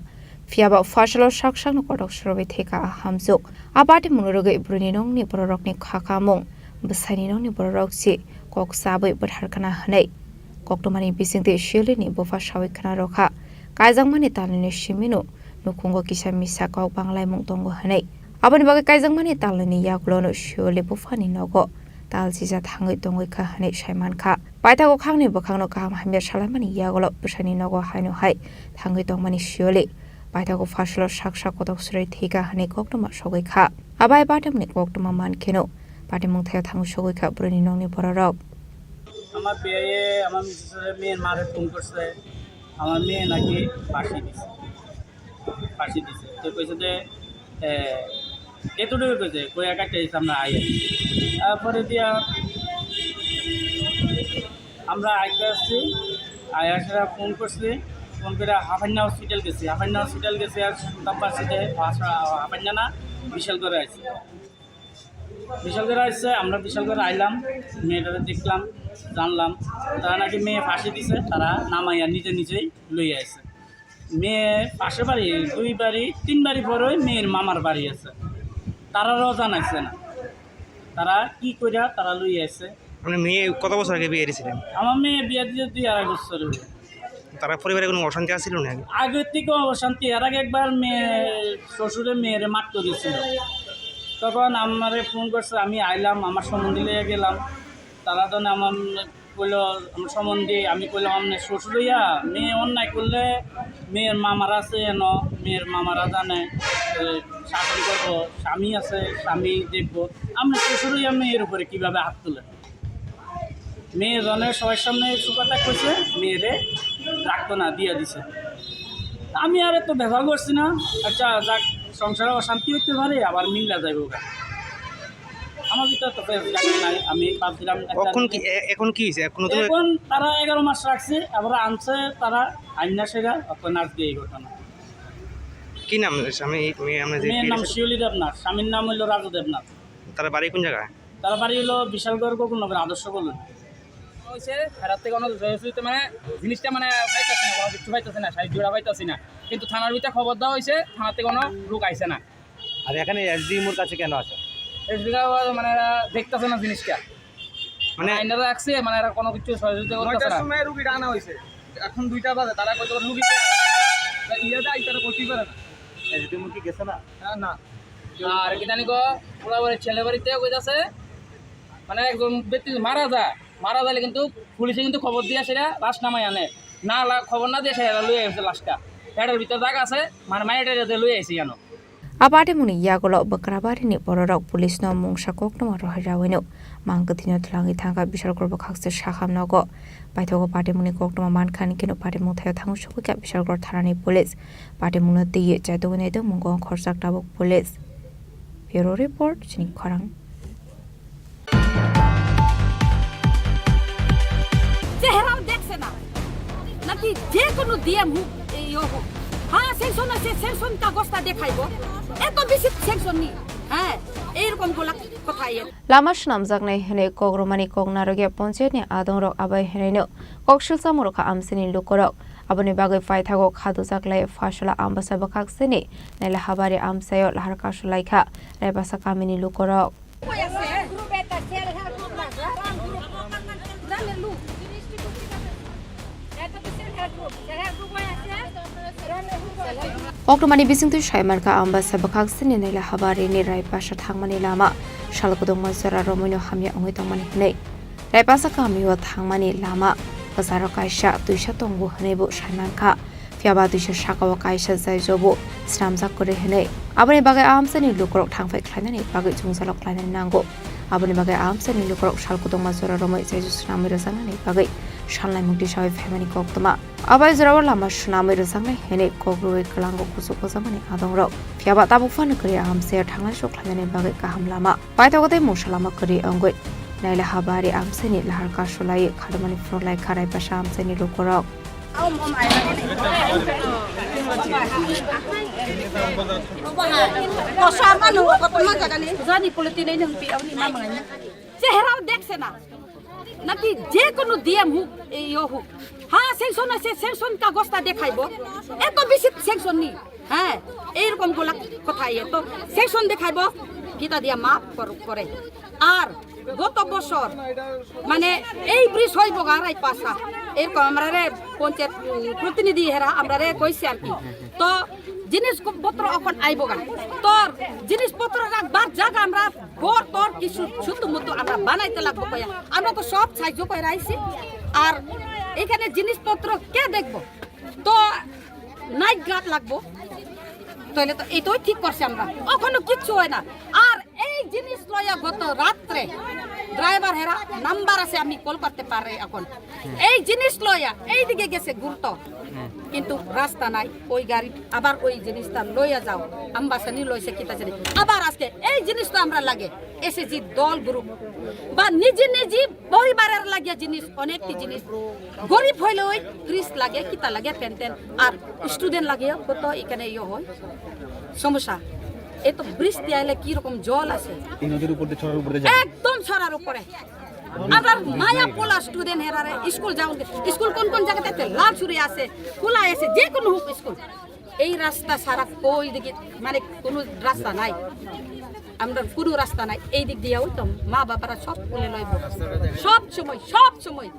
Phiyaba phaisalo sak sakno kotok swrwi thwikha a hamjwk. A party mungno rwgwi bwrwini nokni bororokni kha kamung, bwsaini nokni bororok si kok chabwi bwthar khna hwnwi koktwmani bisingtwi Shiolini bupha sawi khna rwkha. Kaijakmani talnino simino nukhungo kisa misa kok banglaimung tongo hwnwi. Aboni bagwi kaijakmani talnini yagulono Shioli buphani nogo tal sija thangwi tongwi kha hwnwi sai mankha. Paithago khakni bwkhakno kaham hamya salaimani yagulo bwsani nogo haino hai thangwi tongmani Shioli. Paithago phaisalo sak sak kotok swrwi thwikha hwnwi koktwma sogwi kha. Abai patimni koktwma mankheno patimung thaio thangwi sogwi kha bwrwini nokni bororok. আমার বিয়ে, আমার মিসেসের মেয়ের মারে ফোন করছে, আমার মেয়ে নাকি ফাঁসি দিছে, ফাঁসি দিছে। তো কইছে যে, এ, এতটুকু কইছে, কইয়া কাটতে দিছে, আমরা আইয়া। তারপরে দিয়া আমরা আইতে আসছি, আয়া সেটা ফোন করছি, ফোন করে হাফান্না হসপিটাল গেছি, হাফান্না হসপিটাল গেছি আর সুলতান পার্সিতে হাফান্না না, বিশাল করে আইছি। বিশাল করে আসছে, আমরা বিশাল করে আইলাম, মেয়েটারে দেখলাম, জানলাম, তারা নাকি মেয়ে ফাঁসি দিছে, তারা নামাইয়া নিজে নিজেই লইয়া আইছে। মেয়ে পাশে বাড়ি, দুই বাড়ি, তিন বাড়ি পরে মেয়ের মামার বাড়ি আছে, তারারও জানাইছে না, তারা কি কইরা তারা লইয়া আইছে। মানে মেয়ে কত বছর আগে বিয়ে দিয়েছিলেন? আমার মেয়ে বিয়ে দিয়ে দুই আড়াই বছর হলো। তারা পরিবারে কোনো অশান্তি আছিল না আগে? আগে থেকে অশান্তি, এর আগে একবার মেয়ে শ্বশুরে মেয়েরে মারতে গেছিল, তখন আমারে ফোন করছে, আমি আইলাম, আমার সম্বন্ধী লইয়া গেলাম, তারা তো না আমার কইলো, আমার সম্বন্ধী, আমি কইলাম, "আপনি শ্বশুর হইয়া মেয়ে অন্যায় করলে মেয়ের মামারা আছে এন, মেয়ের মামারা জানে, এ, শাসন করবো, স্বামী আছে, স্বামী দেখবো, আপনি শ্বশুর হইয়া মেয়ের উপরে কিভাবে হাত তুলে?" মেয়ে জনে সবার সামনে কিছু কথা কইছে, মেয়েরে রাখতো না, দিয়া দিছে। আমি আর এত ব্যবহার করছি না। আচ্ছা, যাক, সংসারে অশান্তি হইতে পারে, আবার মিল্লা যাইবো গা। আমার ভিতরে তো ফেস রাখি নাই, আমি ভাবছিলাম একটা এখন কি, এ-, এখন কি হয়েছে? এখন নতুন এখন তারা এগারো মাস রাখছে, আবার আনছে তারা আইনা সেরা, এখন আজকে এই ঘটনা। কি নাম স্বামী, মেয়ে আমরা যে মেয়ের নাম বিয়ে শিউলি দেবনাথ, স্বামীর নাম হইলো রাজু দেবনাথ। তারা বাড়ি কোন জায়গায়? তারা বাড়ি হলো বিশালগড় গোকুলনগর আদর্শ কলোনি। হয়েছে, এরার থেকে কোনো জয়সূচক মানে জিনিসটা মানে পাইতেছে না, কোনো কিছু পাইতেছে না, সাহায্য পাইতেছে না। কিন্তু থানার ভিতরে খবর দেওয়া হয়েছে, থানা থেকে কোনো লোক আইছে না। আর এখানে এসডিএম ওর কাছে কেন আছে? এসডিএম মানে এরা দেখতেছে না জিনিসটা। মানে মানে আইনারা রাখছে, মানে এরা কোনো কিছু সহযোগিতা করতেছে নয়টার না। সময় রুগীটা আনা হয়েছে, এখন দুইটা বাজে, তারা কইতে পারে রুগী কে আনা? তা ইয়ে দেয়, তারা কইতেই পারে না। এসডিএম কি গেছে না? না, না। আর কি জানি গো, ওরা ওই ছেলে বাড়িতে কইতাছে, মানে একজন ব্যক্তি মারা যায়, মারা গেলে কিন্তু পুলিশে কিন্তু খবর দিয়ে সেটা লাশ নামাই আনে। না লা-, খবর না দিয়ে সেটা লই আসে লাশটা। পেটের ভিতরে দাগ আছে, মানে মায়ের লই আইছে কেন? A patimungni yagulo Bakrabarini bororok police no mungsa koktwma rohai rawino mang kwthwino twlangwi thangkha Bishalgarh bwkhakse sakham nogo. Paithago patimungni koktwma mankha hwnkheno patimung thaio thangwi sogwikha Bishalgarh thanani police. Patimungno twiwi chaitugwi naitwi mungo khorjak tabuk police. Bureau report, chini khorang. চেহারাও দেখছে না, নাকি যে কোনো ডিএম হোক, এই হোক, হ্যাঁ, স্যাংশন আছে, স্যাংশন কাগজটা দেখাইবো, এত বেশি স্যাংশন নেই। হ্যাঁ, এইরকম গোলা কথা ইয়ে। Lama swnamjaknai hwnwi kok rwmani kok narwkya ponchayatni adongrok abai hwnaino kok silsa mwrwkha amchaini lukurok. Aboni bagwi paithago khadujaklai Phasola Ambasa bwkhaksini Nailahabari amchaio lahar kasulaikha Raipasa kamini lukurok. Kokrwmani bisingtwi saimankha Ambasa bwkhaksini Nailahabarini Raipasa thangmani lama sal kwdwngma jora romoino hamya wngwi tongmani hwnwi. Raipasa kamio thangmani lama kwcharo kaisa twisa tongo hwnwibo saimankha. Phiyaba twisa sakao kaisa jaijobo swnamjak kwrwi hwnwi. Aboni bagwi a amchaini lukurok thangphai khlainani bagwi jwngjalo khlainani nango. Aboni bagwi a amchaini lukurok sal kwdwngma jora romwi jaijo swnamwi rwjaknani bagwi salnai mukti sawi phaimani koktwma. Abai jorao lama swnamwi rwjaknai hwnwi kok rwui kwlango kuchuk kwjakmani adongrok. Phiyaba tabuk phano kwrwi a amchaio thanglai sok khlainani bagwi kaham lama. Paithago tei mungsa lama kwrwi wngwi Nailahabari amchaini lahar kasulai khadumani phunuk lai kha Raipasa amchaini lukurok. চেহারা দেখছে না নাকি যে কোনো ডিএম হোক, ইও হোক, হ্যাঁ স্যাংশন আছে, স্যাংশন কাগজটা দেখাইবো, এত বেশি স্যাংশন নেই। হ্যাঁ, এইরকম গোলা কথা ইয়ে তো স্যাংশন দেখাইবো, কিতা দিয়া মাফ কর-, করে। আর গত বছর মানে এই ব্রিজ হইব গা রাইপাসা, এরকম আমরা রে পঞ্চায়েত, উম, প্রতিনিধি হেরা আমরা রে কইছি আর কি। তো জিনিসপত্র এখন আইব গা, তোর জিনিসপত্র রাখবার জায়গা আমরা ঘর তোর কিছু ছোট মতো আমরা বানাইতে লাগবো কয়া। আমরা তো সব সাহায্য করে আইছি, আর এখানে জিনিসপত্র কে দেখবো? তো নাইট গার্ড লাগবো, তাহলে তো এটাই ঠিক করছে আমরা, এখনো কিচ্ছু হয় না। আর এই জিনিস লইয়া গত রাত্রে ড্রাইভার হেরা নাম্বার আছে, আমি কল করতে পারি এখন। এই জিনিস লইয়া এইদিকে গেছে গুরুত্ব, কিন্তু রাস্তা নাই। ওই গাড়ি আবার ওই জিনিসটা লইয়া যাও, আমবাসানি লইছে কিতা জানি। আবার আজকে এই জিনিস তো আমরা লাগে এসএসজি দল গ্রুপ বা নিজে নিজে পরিবারের লাগিয়া জিনিস, অনেকটি জিনিস। গরিব হইলে ওই ফ্রিজ লাগে, কিতা লাগে, প্যান ট্যান। আর স্টুডেন্ট লাগে, কত এখানে ইয়ে হয়, সমস্যা। এ তো বৃষ্টি আইলে কি রকম জল আছে। এই নদীর উপর দিয়ে, ছড়ার উপর দিয়ে যায়। একদম ছড়ার উপরে। আমরা মায়া পোলা স্টুডেন্ট হেরারে স্কুল যাওন, স্কুল কোন কোন জায়গাতে আছে? লালছড়ি আছে, খোলা আছে, যে কোনো হোক স্কুল। এই রাস্তা ছাড়া কই দিকে মানে কোনো রাস্তা নাই, আমরা কোনো রাস্তা নাই। এই দিক দিয়ে ওই তো মা বাবারা সব তুলে লইব সব সময়, সব সময়।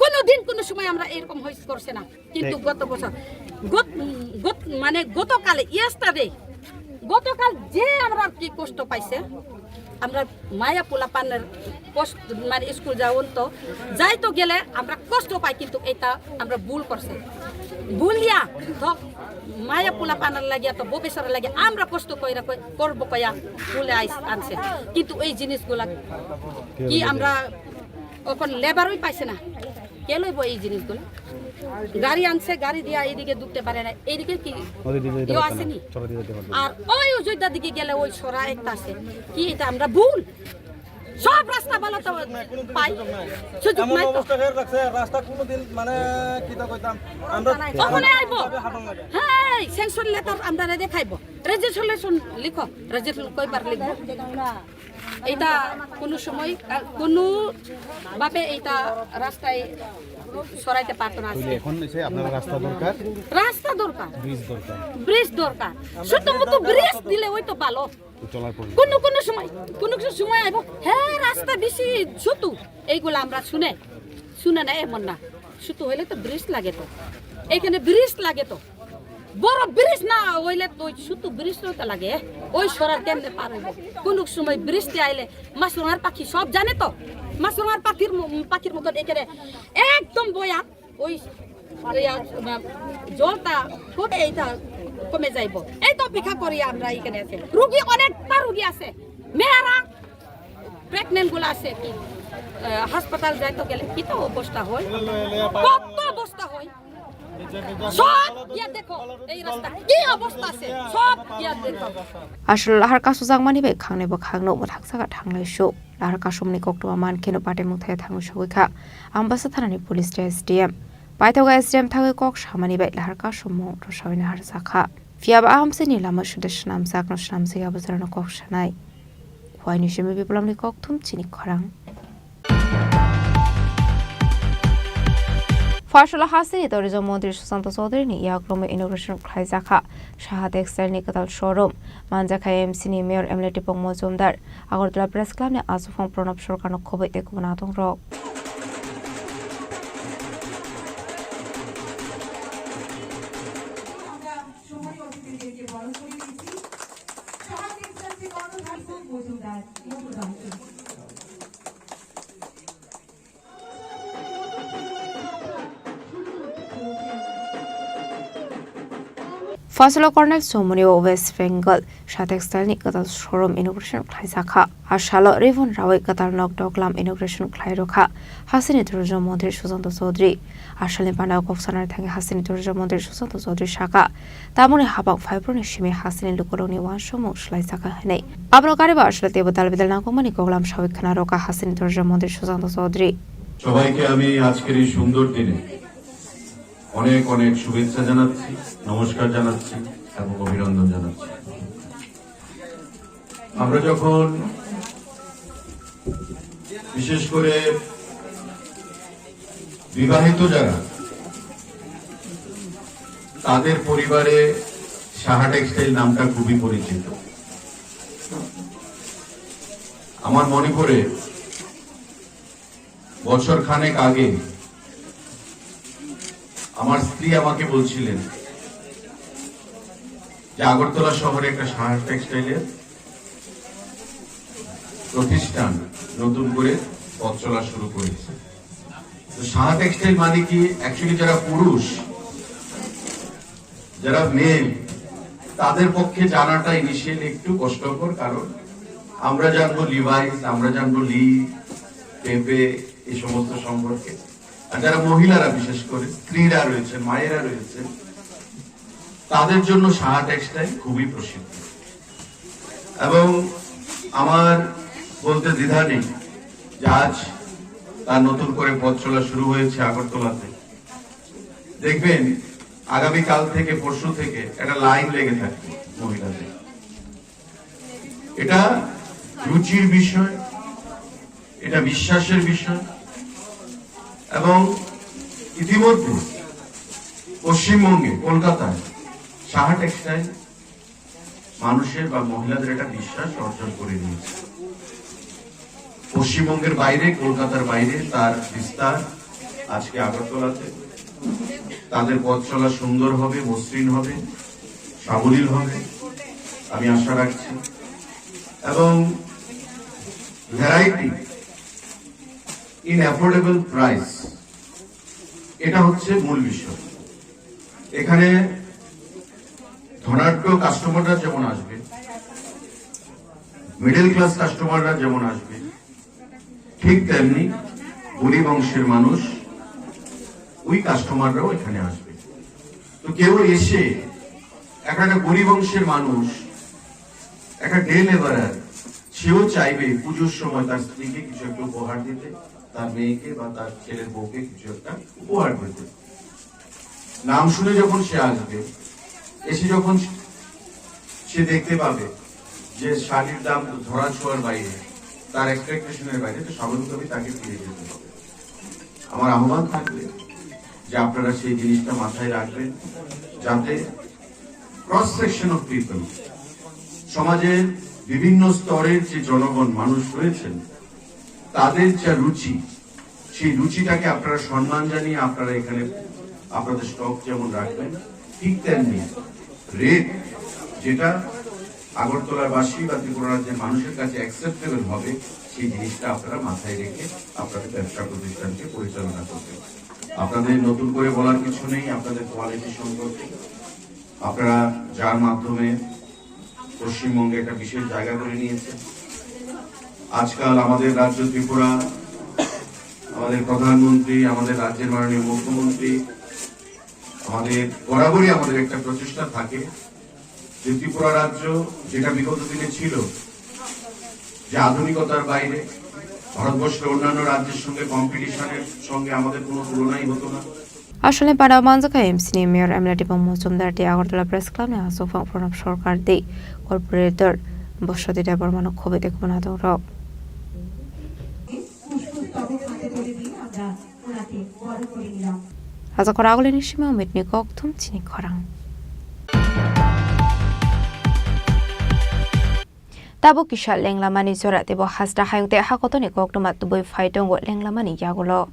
কোনো দিন কোনো সময় আমরা এরকম হইস করছে না, কিন্তু গত বছর গত, গত, মানে গতকালে, ইয়েস্টারডে, গতকাল যে আমরা আর কি কষ্ট পাইছে, আমরা মায়া পোলা পানের কষ্ট, মানে স্কুল যাওন তো, যাই তো গেলে আমরা কষ্ট পাই, কিন্তু এটা আমরা ভুল করছে। ভুলিয়া ধক মায়া পোলা পানার লাগিয়া তো ভবিষ্যতের লাগিয়া আমরা কষ্ট কইরা কই-, করবো কয়া ভুলে আইস-, আনছে। কিন্তু এই জিনিসগুলা কি আমরা এখন লেবারই পাইছে না, কে লইব এই জিনিসগুলো? গাড়ি আনছে, গাড়ি দিয়া এইদিকে ঢুকতে পারে না, এইদিকে কি ওদিকে যেতে ইয়ে পারতো না, আসেনি? সরাসরি যেতে পারতো না। আর ওই অযোধ্যার দিকে গেলে ওই সরা একটা আছে, কি এটা আমরা ভুল? সব রাস্তা ভালো তো পাই, সুযোগ এমন নাই তো। অবস্থা হয়ে রাখছে, রাস্তা কোনোদিন মানে কিতা কইতাম আমরা ওখানে আইবো। হাঁটন লাগে। হ্যাঁ, স্যাংশন লেটার আমরা দেখাইবো, রেজিস্ট্রেশন লিখো, রেজিস্ট্রেশন কয়বার লিখবো? এটা কোনো সময়, আহ, কোনো ভাবে এটা রাস্তায় সরাইতে পারতো না। তাহলে এখন এসে আপনারা রাস্তা দরকার, রাস্তা দরকার, ব্রিজ দরকার। ব্রিজ দরকার। শুধুমাত্র ব্রিজ দিলে ওই তো ভালো। চলার পথে। কোনো কোনো সময়, কোনো কিছু সময় আইবো, হ্যাঁ, রাস্তা বেশি ছোট, এইগুলো আমরা শুনে, শুনে না, এমন না। ছোট হইলে তো ব্রিজ লাগে তো, এখানে ব্রিজ লাগে তো। বড় ব্রিজ না হইলে তো ওই ছোট ব্রিজ তো লাগে, ওই সরার কেমনে পার হইব? কোনো সময় বৃষ্টি আইলে মাছরাঙার পাখি সব জানে তো, মাছরাঙার পাখির ম-, পাখির মতন এখানে একদম বয়া ওই, ওই, আ, জলটা কমে, এইটা কমে যাইব। এই তো অপেক্ষা করি আমরা এখানে আছে। রুগী, অনেকটা রুগী আছে। মেয়েরা প্রেগন্যান্ট গুলো আছে কি, আ, হাসপাতাল যাইতে গেলে কি তো অবস্থা হয়, কত অবস্থা হয়। সব গিয়া দেখো, এই রাস্তা কি অবস্থা আছে, সব গিয়া দেখো। Aswk lahar kasujakmani bai khangnai bwkhakno mwthakjak thanglai su. Lahar kasumni koktwma mankheno patimung thaya thangwi sogwi kha Ambasa thanani police tei S D M. Paithago S D M thangwi kok samani bai lahar kasumung rwsawina harjakha. Phiyaba a amchaini lama suda swnamjakno swnamjakya bwsarokno kok sanai. Phuaini simi Biplamni kokthum chini khorang. Phaisalo hasteni tourism montri Sushanta Chaudhary ni yakromwi inauguration khlaijakha. Saha Textile ni kwtal showroom manjakha M C ni mayor M L A Tipong Mojumdar. Agartala Press Club ni aswk phang Pranab Sarkar no khobwi tei kubun adong rok. Phaisalo Karnataka Chomoni o West Bengal Saha Textile ni kwtal showroom inauguration khlaijakha. A salo ribbon rawi kwtal nok doklam inauguration khlai rwkha hasteni tourism montri Sushanta Chaudhary. A salni bana kok sanani thangwi hasteni tourism montri Sushanta Chaudhary sakha, tamoni habang phaibroni simi hasteni lukurokni uansukmung swlaijakha hwnwi. Abono kariba aswk teibo dal bidal nangkukmani koklam sawi khna rwkha hasteni tourism montri Sushanta Chaudhary. সবাইকে আমি আজকের এই সুন্দর দিনে অনেক অনেক শুভেচ্ছা জানাচ্ছি, নমস্কার জানাচ্ছি এবং অভিনন্দন জানাচ্ছি। আমরা যখন বিশেষ করে বিবাহিত যারা, তাদের পরিবারে সাহা টেক্সটাইল নামটা খুবই পরিচিত। আমার মনে পড়ে বছর খানেক আগে আমার স্ত্রী আমাকে বলছিলেন যে আগরতলা শহরে একটা সাহা টেক্সটাইলের প্রতিষ্ঠান নতুন করে পথ চলা শুরু করেছে। তো সাহা টেক্সটাইল মানে কি, অ্যাকচুয়ালি যারা পুরুষ, যারা মেয়ে, তাদের পক্ষে জানাটা ইনিশিয়ালি একটু কষ্টকর, কারণ আমরা জানবো লিভাইস, আমরা জানবো লি, পেপে, এই সমস্ত সম্পর্কে। আর যারা মহিলারা, বিশেষ করে স্ত্রীরা রয়েছেন, মায়েরা রয়েছেন, তাদের জন্য সাহা টেক্সটাইল খুবই প্রসিদ্ধ। এবং আমার বলতে দ্বিধা নেই যে আজ তার নতুন করে পথ চলা শুরু হয়েছে আগরতলাতে। দেখবেন, আগামীকাল থেকে, পরশু থেকে একটা লাইন লেগে থাকবে মহিলাদের। এটা রুচির বিষয়, এটা বিশ্বাসের বিষয়। এবং ইতিমধ্যে পশ্চিমবঙ্গে, কলকাতায় সাহা টেক্সটাইল মানুষের বা মহিলাদের একটা বিশ্বাস অর্জন করে নিয়েছে। পশ্চিমবঙ্গের বাইরে, কলকাতার বাইরে তার বিস্তার আজকে আগরতলাতে। তাদের পথ চলা সুন্দর হবে, মসৃণ হবে, সাবলীল হবে, আমি আশা রাখছি। এবং ভ্যারাইটি ইন অ্যাফোর্ডেবল প্রাইস, এটা হচ্ছে মূল বিষয়। এখানে ধনাঢ্য কাস্টমাররা যেমন আসবে, মিডল ক্লাস কাস্টমাররা যেমন আসবে, ঠিক তেমনি গরিব অংশের মানুষ, ওই কাস্টমাররাও এখানে আসবে। তো কেউ এসে, একটা, একটা গরিব অংশের মানুষ, একটা ডে লেবারার, সেও চাইবে পুজোর সময় তার স্ত্রীকে কিছু একটা উপহার দিতে, তার মেয়েকে বা তার ছেলের বউকে কিছু একটা উপহার দিতে। নাম শুনে যখন সে আসবে, এসে যখন সে দেখতে পাবে যে শাড়ির দাম ধরা ছোঁয়ার বাইরে, তার এক্সপেকটেশনের বাইরে, তো স্বাভাবিকভাবেই তাকে ফিরে যেতে হবে। আমার আহ্বান থাকবে যে আপনারা সেই জিনিসটা মাথায় রাখবেন, যাতে ক্রস সেকশন অফ পিপল, সমাজের বিভিন্ন স্তরের যে জনগণ, মানুষ রয়েছেন, তাদের যা রুচি, সেই রুচিটাকে আপনারা সম্মান জানিয়ে আপনারা এখানে আপনাদের স্টক যেমন রাখবেন, ঠিক তেমনি রেট যেটা আগরতলাবাসী বা ত্রিপুরা রাজ্যের মানুষের কাছে অ্যাকসেপ্টেবল হবে, সেই জিনিসটা আপনারা মাথায় রেখে আপনাদের ব্যবসা প্রতিষ্ঠানকে পরিচালনা করবেন। আপনাদের নতুন করে বলার কিছু নেই, আপনাদের কোয়ালিটি সম্পর্কে আপনারা যার মাধ্যমে পশ্চিমবঙ্গে একটা বিশেষ জায়গা করে নিয়েছেন। আজকাল আমাদের রাজ্য ত্রিপুরা, আমাদের প্রধানমন্ত্রী, আমাদের রাজ্যের মাননীয় মুখ্যমন্ত্রী, আমাদের বরাবরই আমাদের একটা প্রচেষ্টা থাকে যে ত্রিপুরা রাজ্য যেটা বিগত দিনে ছিল যে আধুনিকতার বাইরে, ভারতবর্ষের অন্যান্য রাজ্যের সঙ্গে কম্পিটিশনের সঙ্গে আমাদের কোনো তুলনাই হতো না। Aswkni bana manjakha M C ni mayor M L A Tipong Mojumdar tei Agartala Press Club ni aswk phang Pranab Sarkar tei corporator Bosoti Debbarmano khoboi tei kubun hatongrok. Rajakor agulini simi Omitni kokthum chini khorang. Tabuk kisa lenglamani jora teibo hasta hayung tei hakotorni koktwma tubui phai tongo lenglamani yagulo.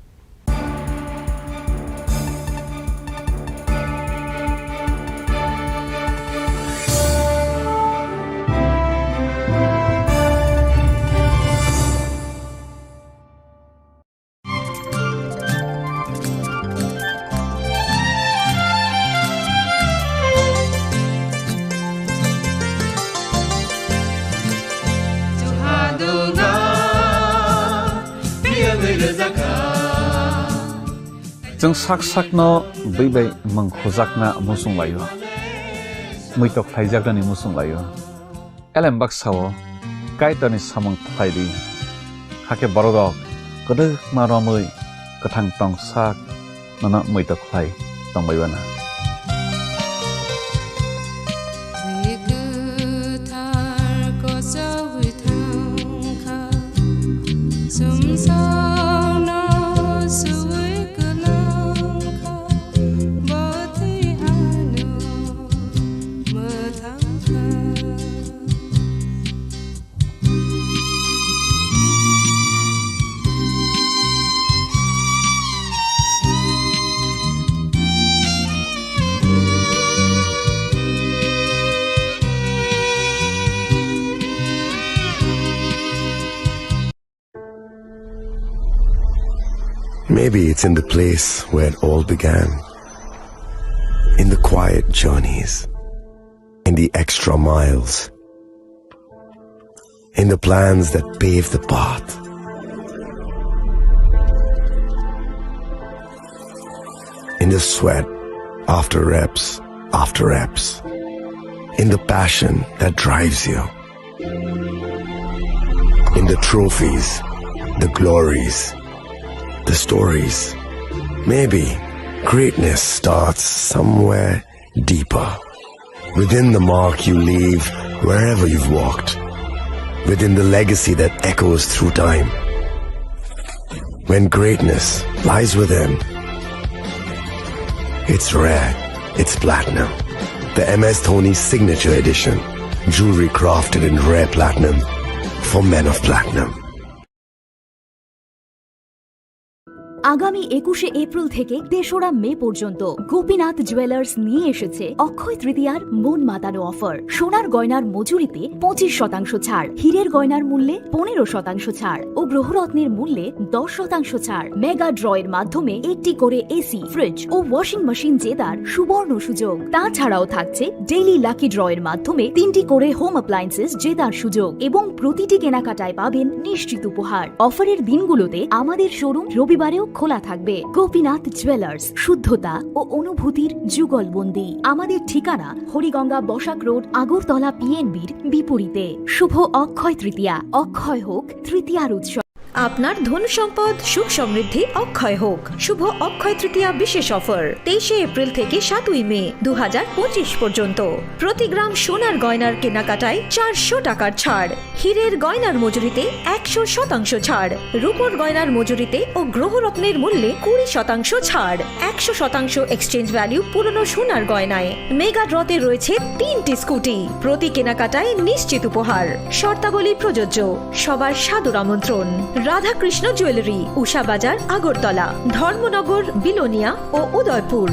Chwng sak sakno bwi bai mwng khujakna muchung laio, muitok khlaijaknani muchung laio. Elem baksa-o Kaitorni samung khlai di, hakhe bororok kwdwkma romwi kwthang tong sak nono muitok khlai tongbai uanw. Maybe it's in the place where it all began. In the quiet journeys, in the extra miles, in the plans that pave the path, in the sweat after reps after reps, in the passion that drives you. In the trophies, the glories, the stories. Maybe greatness starts somewhere deeper. Within the mark you leave wherever you've walked. Within the legacy that echoes through time. When greatness lies within, it's rare, it's platinum. The M S Dhoni Signature Edition. Jewelry crafted in rare platinum for men of platinum. আগামী একুশে এপ্রিল থেকে তেসরা মে পর্যন্ত গোপীনাথ জুয়েলার্স নিয়ে এসেছে অক্ষয় তৃতীয়ার মন মাতানো অফার। সোনার গয়নার মজুরিতে পঁচিশ শতাংশ ছাড়, হীরের গয়নার মূল্যে পনেরো শতাংশ ছাড় ও গ্রহরত্নের মূল্যে দশ শতাংশ ছাড়। মেগা ড্র এর মাধ্যমে একটি করে এসি, ফ্রিজ ও ওয়াশিং মেশিন জেতার সুবর্ণ সুযোগ। তাছাড়াও থাকছে ডেইলি লাকি ড্র এর মাধ্যমে তিনটি করে হোম অ্যাপ্লায়েন্সেস জেতার সুযোগ এবং প্রতিটি কেনাকাটায় পাবেন নিশ্চিত উপহার। অফারের দিনগুলোতে আমাদের শোরুম রবিবারেও খোলা থাকবে। গোপীনাথ জুয়েলার্স, শুদ্ধতা ও অনুভূতির যুগলবন্দি। আমাদের ঠিকানা হরিগঙ্গা বসাক রোড, আগরতলা পিএনবির বিপরীতে। শুভ অক্ষয় তৃতীয়া, অক্ষয় হোক তৃতীয়ার উৎসব। আপনার ধন সম্পদ সুখ সমৃদ্ধি অক্ষয় হোক। শুভ অক্ষয় তৃতীয়া বিশেষ অফার, তেইশে এপ্রিল থেকে সাতই মে দু হাজার পঁচিশ পর্যন্ত। প্রতি গ্রাম সোনার গয়নার কেনাকাটায় চারশো টাকার ছাড়, হীরের গয়নার মজুরিতে একশো শতাংশ ছাড়, রূপোর গয়নার মজুরিতে ও গ্রহরত্নের মূল্যে কুড়ি শতাংশ ছাড়, একশো শতাংশ এক্সচেঞ্জ ভ্যালু পুরনো সোনার গয়নায়। মেগা ড্রতে রয়েছে তিনটি স্কুটি, প্রতি কেনাকাটায় নিশ্চিত উপহার। শর্তাবলী প্রযোজ্য। সবার সাদর আমন্ত্রণ। রাধাকৃষ্ণ জুয়েলারি, উষা বাজার, আগরতলা, ধর্মনগর, বিলোনিয়া ও Udaipur.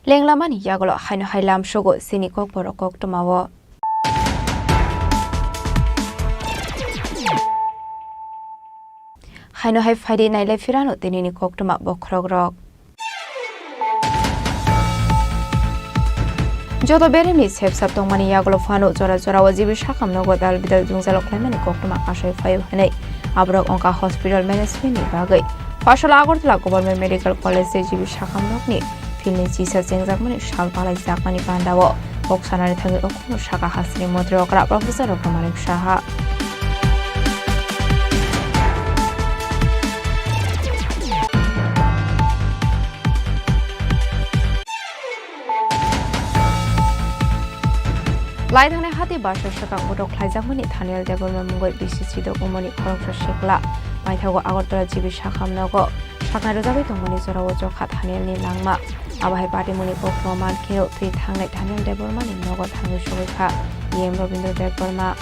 Lenglamani yagulo haino hai lamsogo chini kokborok koktwmao. Haino hai phaidi nailai phirano tinini koktwma bokhorokrok. Joto beremni sepsap tongmani yagulo phano jora jorao G B sakhamno godal bidal jwngjalo khlaimani koktwma kasai phaio hinwi aborok wngkha hospital management ni bagwi. Phasalo Agartala Government Medical College tei G B sakhamrokni philni chisa chengjakmani sal palaijakmani pandao kok sanani thangwi okhorno sakha hasteni montri okra Professor Raghuram Saha. Laithangni hati basa swkang botok khlaijakmani Thaniel Debbarma mungwi bisi chidok wngmani khoroksa sikla. Paithago Agartala G B sakham nogo saknai rwjagwi tongmani jorao chokha Thanielni langma. Abo hai patimungni koktwma mankhe thwi thangnai Thaniel Debbarmani nogo thangwi sogwi kha E M Rabindra Debbarma.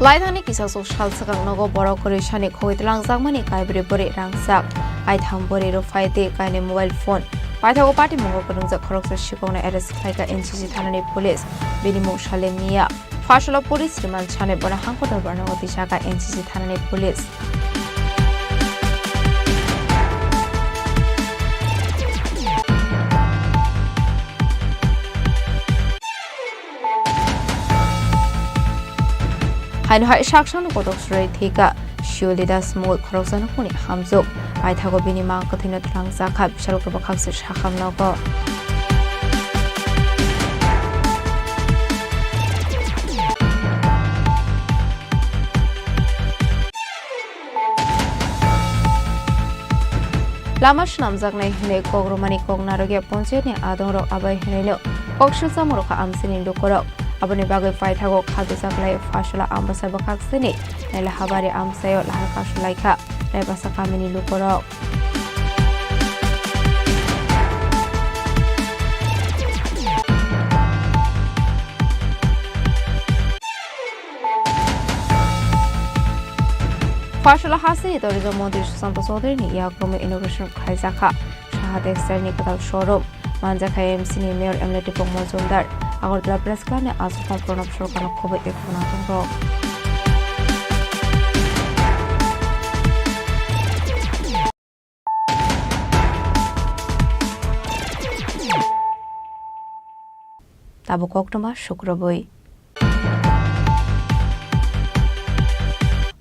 Laithangni kisasuk sal swkang nogo borok kwrwi sani khogwi twlangjakmani kaibrwi bwrwi rangchak, kaitham bwrwi rwphai tei kainwi mobile phone. Paithago patimungo kwrwngjak khoroksa sikokno arrest khlaikha N C C thanani police, bini mung Salem Miya. Pharsalo police remand sanwi bono hangko dorbar nogo twijaka N C C thanani police. Haino hai saksano kotok surai thwika Shiolidas mungwi khoroksa nukhungni hamjwk. Paithago bini mang kwthwino twlangjakha, bisalokhe bwkhakse sakham nogo. Lama swnamjaknai hwnwi kok rwmani kok narwkya ponchayatni adongrok abai hwnaino kok swlchamung rwkha amchaini lukurok. Aboni bagwi paithago kha dujak lai Pharsala Ambasa bwkhaksini Nailahabari amchaio lahar kasu laikha Raibasa kamini lukurok. Pharsala hasteni tourism montri Sushanta Chaudharyni yakromwi inauguration khlaijakha Saha Textile ni kwtal showroom. Manjakha M C ni Mayor M L A Dipok Majumdar, Agartala Press Club ni aswkmung Pranab Sarkarno khobwi tei khwnatong rok. Tabuk koktwma sukrubwi.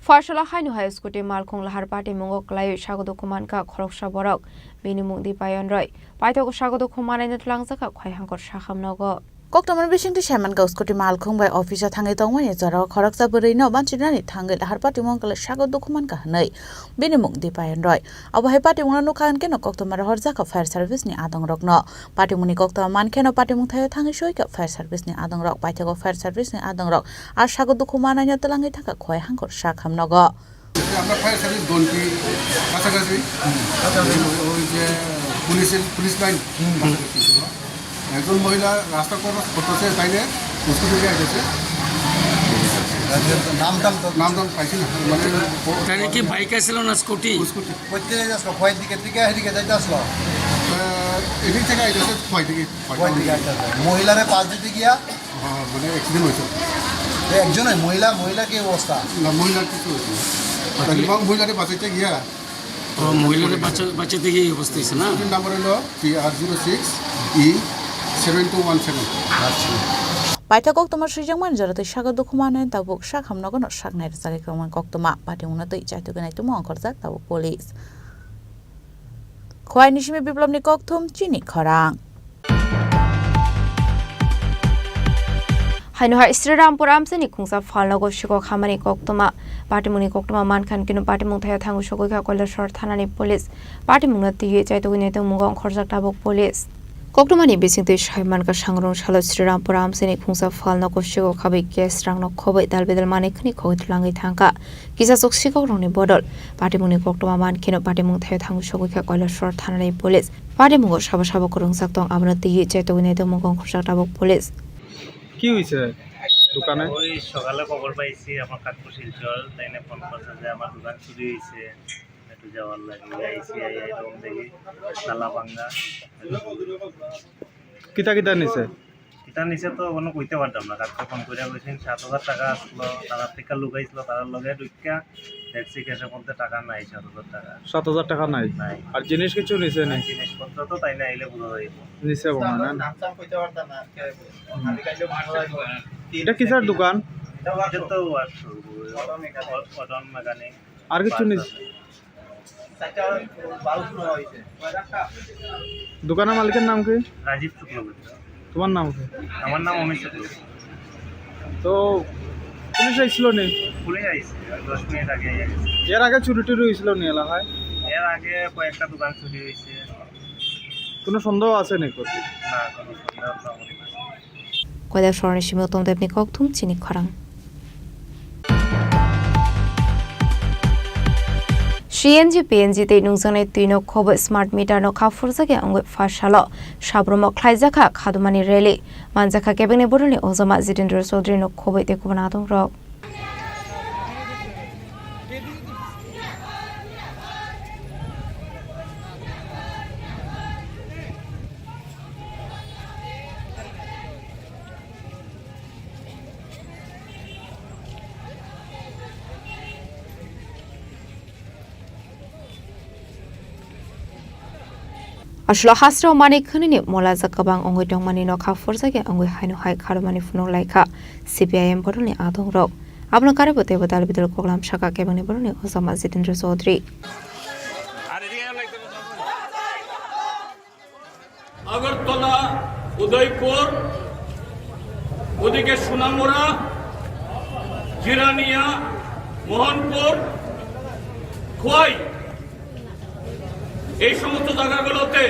Pharsala haino hai scooty malkhung lahar patimungo kwlaiwi sago dukhu mankha khoroksa borok, bini mung Dipayon Roy. Paithago sago dukhu manaino twlangjakha Khwaihangkor sakham nogo. Koktwmani bisingtwi saimankha scooty malkhung bai office o thangwi tongmani jorao khoroksa bwrwino manchirnani thangwi lahar patimungo kwlai sago dukhu mankha hwnwi bini mung Dipayon Roy. Abo hai patimungno nukha hwnkhe no koktwma rohorjakha fire service ni adongrokno. Patimungni koktwma mankheno patimung thaio thangwi soikha fire service ni adongrok, paithago fire service ni adongrok a sago dukhu manaino twlangwi thangkha Khwaihangkor sakham nogo. আমরা fire service ঘন্টি কাছাকাছি, ওই যে পুলিশের, police line কাছাকাছি ছিল। একজন মহিলা রাস্তা ক্রস করতেছে, তাইলে স্কুটি দিয়ে গেছে। নাম টাম তো নাম টাম পাইছি না, মানে ও- তাহলে কি বাইক আসলো না স্কুটি? স্কুটি। কোথা থেকে আসলো? খোয়াই দিকে থেকে এদিকে যাইতে আসলো? আহ, এদিক থেকে আইতেছে খোয়াই দিকে। খোয়াই দিকে আইতেছে। মহিলারে পাশ দিতে গিয়া? হ্যাঁ, মানে অ্যাক্সিডেন্ট হয়েছে। এ, একজনই মহিলা, মহিলা কি অবস্থা? না, মহিলার কিছু হয়েছে না। তাহলে এবং মহিলারে বাঁচাইতে গিয়া ও, মহিলারে বাঁচা-, বাঁচাতে গিয়ে এই অবস্থা হয়েছে না? স্কুটির নাম্বার হলো T R zero six E seven two one seven। আচ্ছা। Paithago koktwma swijak mani jora tei sago dukhu manaino tabuk sakham nogo no saknai rwjagwi kwrwngmani koktwma patimungno twi chaitugwi naitugma ongkhorjak tabuk police. Khwai ni simi Biplobni kokthum chini khorang. Haino hai Srirampur amchaini khungsa phalnogo sikok hamani koktwma. Patimungni koktwma mankha hwnkhe patimung thaio thangwi sogwi kha Kailasor thanani police. Patimungno twiwi chaitugwi naitugmungo ongkhorjak tabuk police. Koktwmani bisingtwi sai mankha, sangrong salo Srirampur amchaini khungsa phalnogo sikok habwi gas rangno khobwi dalbidal manwi khwni khogwi twlangwi thangkha. Kisasuk sikokrokni bodol patimungni koktwma mankheno patimung thaio thangwi sogwi kha Kailasor thanani police. Patimungo sabo sabo kwrwngjak tong, abono twiwi chaitugwi naitugmungo ongkhorjak tabuk police. কি হইছে দোকানে? ওই সকালে খবর পাইছি আমার কাকু শিলচর, তাই না ফোন করছে যে আমার দোকান চুরি হয়েছে, একটু যাওয়ার লাগে। আইসি, আই আই রুম দেখি তালা ভাঙা। কিতা কিতা নিছে? কিতা নিছে তো কোনো কইতে পারতাম না। কাকু ফোন করে কইছেন সাত হাজার টাকা আসলো, তারা থেকে লুকাইছিল, তারার লগে ঢুকিয়া দেখছি ক্যাশের মধ্যে টাকা নাই, সাত হাজার টাকা। সাত হাজার টাকা নাই? নাই। আর জিনিস কিছু নিছে নি? আর জিনিসপত্র তো তাই না আইলে বোঝা যাইব। নিছে মনে হয় না? নাম টাম কইতে পারতাম না, আজকে আমি কাইলে ভাড়া লাগবো। এটা কিসের দোকান? এটা তো workshop, auto mechanic. Auto mechanic. আর কিছু নিছে? চারটা বারো শোনা হয়েছে। দোকানের মালিকের নাম কি? রাজীব শুক্লবৈদ্য। তোমার নাম কি? আমার নাম অমিত শুক্লবৈদ্য। তো পুলিশ আইছিল নি? খুলে আইছে, দশ মিনিট আগে আইছে। এর আগে চুরি টুরি হয়েছিল নি এলাকায়? এর আগে কয়েকটা দোকান চুরি হয়েছে। কোনো সন্দেহ আছে নি কোথাও? না, কোনো সন্দেহ তো আমার নাই। Koilak soroni simi utom debni kokthum chini khorang. C N G, P N G tei nungjaknai twino khoboi smart meter no kha phurjakya wngwi pha salo Sabromo khlaijakha khadumani rally. Manjakha kebengni boroni ojama Jitendra Chaudhary no khoboi tei kubun adongrok. Aswk hasrok manwi khwnwini molajak kwbang wngwi tongmani nokha phurjakya wngwi haino hai kharwmani phunuk laikha C P I M bodolni adongrok. Abono karwi bo teibo dal bidal koklam sakha kebengni boroni ojama Jitendra Chaudhary. Agartala, উদয়পুর, ওদিকে সোনামুড়া, জিরানিয়া, মোহনপুর, খোয়াই, এই সমস্ত জায়গাগুলোতে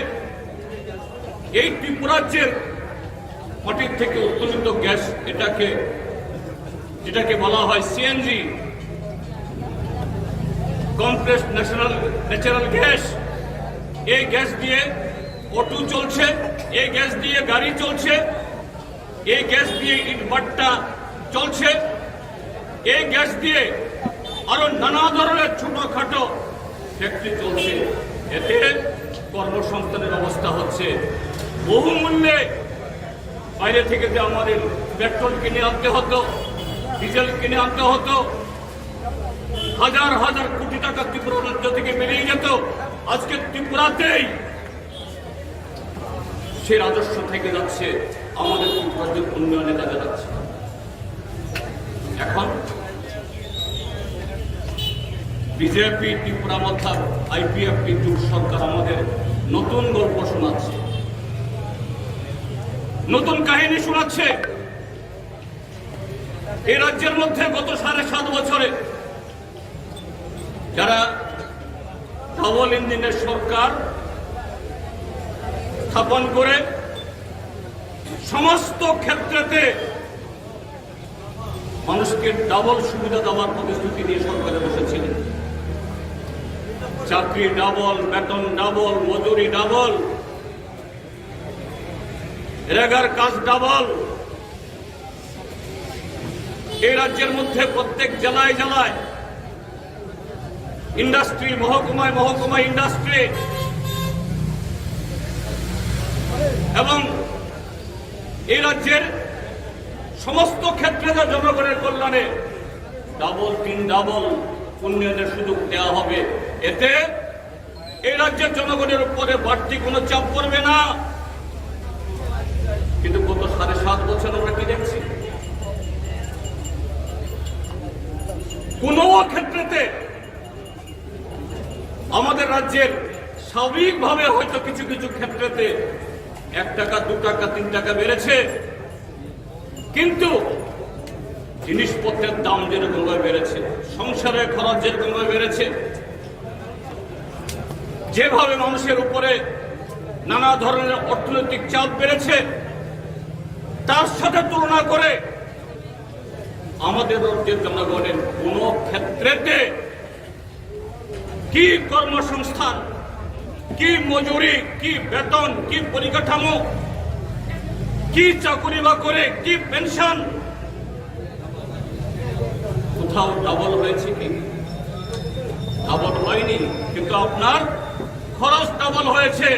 এই ত্রিপুরাজ্যের মাটির থেকে উত্তোলিত গ্যাস, এটাকে, যেটাকে বলা হয় CNG, compressed natural, natural gas, এই গ্যাস দিয়ে অটো চলছে, এই গ্যাস দিয়ে গাড়ি চলছে, এই গ্যাস দিয়ে ইটভাটা চলছে, এই গ্যাস দিয়ে আরো নানা ধরনের ছোটখাটো ফ্যাক্টরি চলছে। এতে কর্মসংস্থানের ব্যবস্থা হচ্ছে। বহুমূল্যে বাইরে থেকে যে আমাদের পেট্রোল কিনে আনতে হতো, ডিজেল কিনে আনতে হতো, হাজার হাজার কোটি টাকা ত্রিপুরা রাজ্য থেকে বেরিয়ে যেত, আজকে ত্রিপুরাতেই সে রাজস্ব থেকে যাচ্ছে, আমাদের ত্রিপুরার উন্নয়নে কাজে যাচ্ছে। এখন বিজেপি ত্রিপুরা মথা আইপিএফটি জোট সরকার আমাদের নতুন গল্প শোনাচ্ছে, নতুন কাহিনী শোনাচ্ছে। এই রাজ্যের মধ্যে গত সাড়ে সাত বছরে যারা ডাবল ইঞ্জিনের সরকার স্থাপন করে সমস্ত ক্ষেত্রেতে মানুষকে ডাবল সুবিধা দেওয়ার প্রতিশ্রুতি নিয়ে সরকারে বসেছিলেন, চাকরি ডাবল, বেতন ডাবল, মজুরি ডাবল, রেগার কাজ ডাবল, এই রাজ্যের মধ্যে প্রত্যেক জেলায় জেলায় ইন্ডাস্ট্রি, মহকুমায় মহকুমায় ইন্ডাস্ট্রি, এবং এই রাজ্যের সমস্ত ক্ষেত্রে যা জনগণের কল্যাণে ডাবল, তিন ডাবল উন্নয়নের সুযোগ দেওয়া হবে। এতে এই রাজ্যের জনগণের উপরে বাড়তি কোনো চাপ পড়বে না। কিন্তু গত সাড়ে সাত বছর আমরা কি দেখছি? কোনো ক্ষেত্রেতে আমাদের রাজ্যের স্বাভাবিকভাবে হয়তো কিছু কিছু ক্ষেত্রেতে এক টাকা, দু টাকা, তিন টাকা বেড়েছে, কিন্তু জিনিসপত্রের দাম যেরকম ভাবে বেড়েছে, সংসারের খরচ যেরকম ভাবে বেড়েছে, যেভাবে মানুষের উপরে নানা ধরনের অর্থনৈতিক চাপ বেড়েছে, তার সাথে তুলনা করে আমাদের রাজ্যের জনগণের কোনো ক্ষেত্রেতে কি কর্মসংস্থান, কি মজুরি, কি বেতন, কি পরিকাঠামো, কি চাকুরি বাকরি, কি পেনশন, কোথাও ডাবল হয়েছে কি? ডাবল হয়নি, কিন্তু আপনার খরচ ডাবল হয়েছে।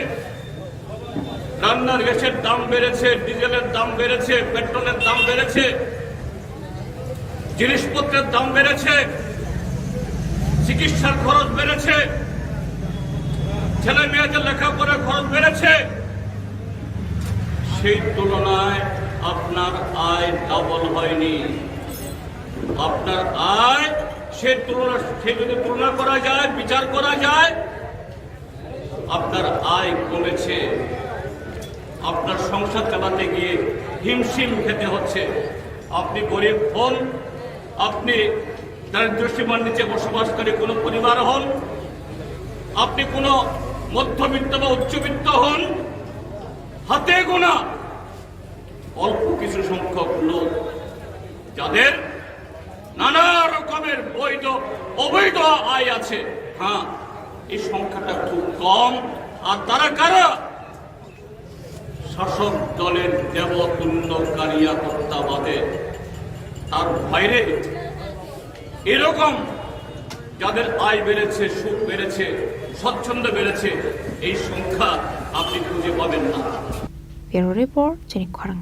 রান্নার গ্যাসের দাম বেড়েছে, ডিজেলের দাম বেড়েছে, পেট্রোলের দাম বেড়েছে, জিনিসপত্রের দাম বেড়েছে, চিকিৎসার খরচ বেড়েছে, ছেলে মেয়েদের লেখাপড়ার খরচ বেড়েছে। সেই তুলনায় আপনার আয় ডাবল হয়নি। আপনার আয়, সে তুলনা, সে যদি তুলনা করা যায়, বিচার করা যায়, আপনার আয় কমেছে, আপনার সংসার চালাতে গিয়ে হিমশিম খেতে হচ্ছে। আপনি গরিব হন, আপনি দারিদ্র সীমার নিচে বসবাসকারী কোনো পরিবার হন, আপনি কোনো মধ্যবিত্ত বা উচ্চবিত্ত হন, হাতে গোনা অল্প কিছু সংখ্যক লোক যাদের নানা রকমের বৈধ অবৈধ আয় আছে, হ্যাঁ, এই সংখ্যাটা খুব কম। আর তারা কারা? শাসক দলের দেবতুল্য কারিয়া তত্ত্বাবধানে, তার বাইরে এরকম যাদের আয় বেড়েছে, সুখ বেড়েছে, স্বচ্ছন্দ বেড়েছে, এই সংখ্যা আপনি খুঁজে পাবেন না। Bureau Report, Chini Khorang.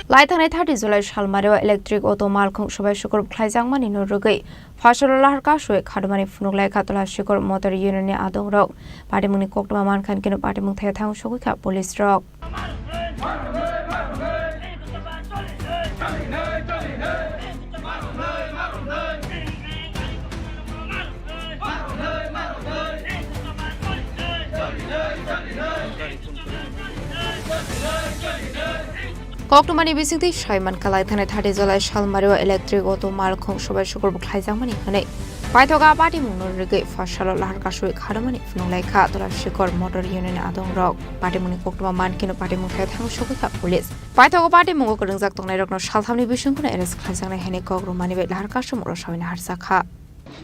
Lai thangnai thirty July salmario electric auto malkhung subai sukur khlaijakmani no rwgwi Phasalo lahar kasui khadumani phunuk lai kha Tula Sikor Motor Union ni adong rok. Patimung ni koktwma mankha hinkhe no patimung thaya thang sogwi kha police rok. Koktwmani bisingtwi sai mankha, lai thangnai thirty July salmario electric auto malkhung subai sukur bo khlaijakmani hwnwi paithogo. Patimungno rwgwi phasalo lahar kasui khadumani phunuk lai kha Tula Sikor Motor Union ni adong rok. Patimungni koktwma mankhe no patimung thaya thang sogwi kha police. Paithogo patimungo kwrwngjak tongnai rokno salthamni bisingtwi arrest khlaijaknai hwnwi kok rwmani bai lahar kasumung rok sawi naharjak kha.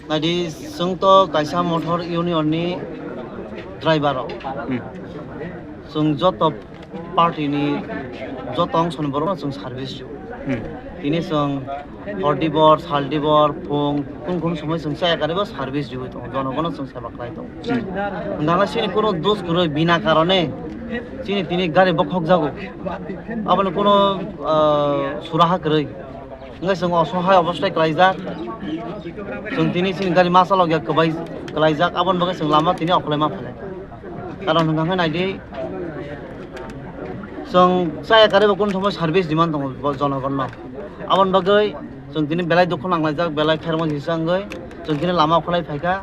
Naidi, chwng to kaisa motor union ni driver rok. Hmm. Chwng joto party ni joto ongso ni borok no chwng service rw. Hmm. Tini chwng hor dibor, sal dibor, phung, kun kun somoi chwng chaya karibo service rw tongo. Jonogono chwng seba khlai tongo. Hmm. Hwnkhana chini kuno dos kwrwi bina karone chini tini gari bokhok jago. Aboni kuno, ah, suraha kwrwi. Hwnkhe chwng osohai obostai kwlaijak. Chwng tini chini gari masa logya kwbai kwlaijak, aboni bagwi chwng lama tini okholaima phailai. Karon hwnkha khe naidi, chwng chaya karibo kunu thumwi service demand tongo bo jonogonno. Aboni bagwi chwng tini belai dukhu nanglaijak, belai khairokma kisa wngwi chwng tini lama okholai phaikha.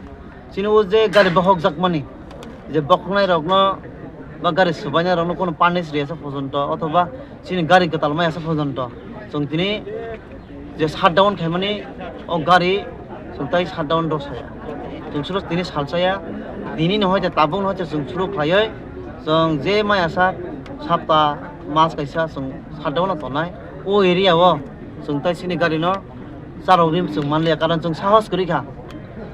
Chini o je gari bokhokjakmani, je bokhoknairokno ba gari swbainairokno kunu punish riyasa porjonto, othoba chini gari kwtal mayasa porjonto, chwng tini je shutdown khaimani o gari chwng tai shutdown rw saya. Chwng suro tini salsaya, tini no hoite tabuk no hoite chwng suro khlaiwi chwng je mayasa sapta mas kaisa chwng shutdown no tongnai. O area o chwng tai chini gari no charwgwi chwng manliya, karon chwng sahos kwrwi kha.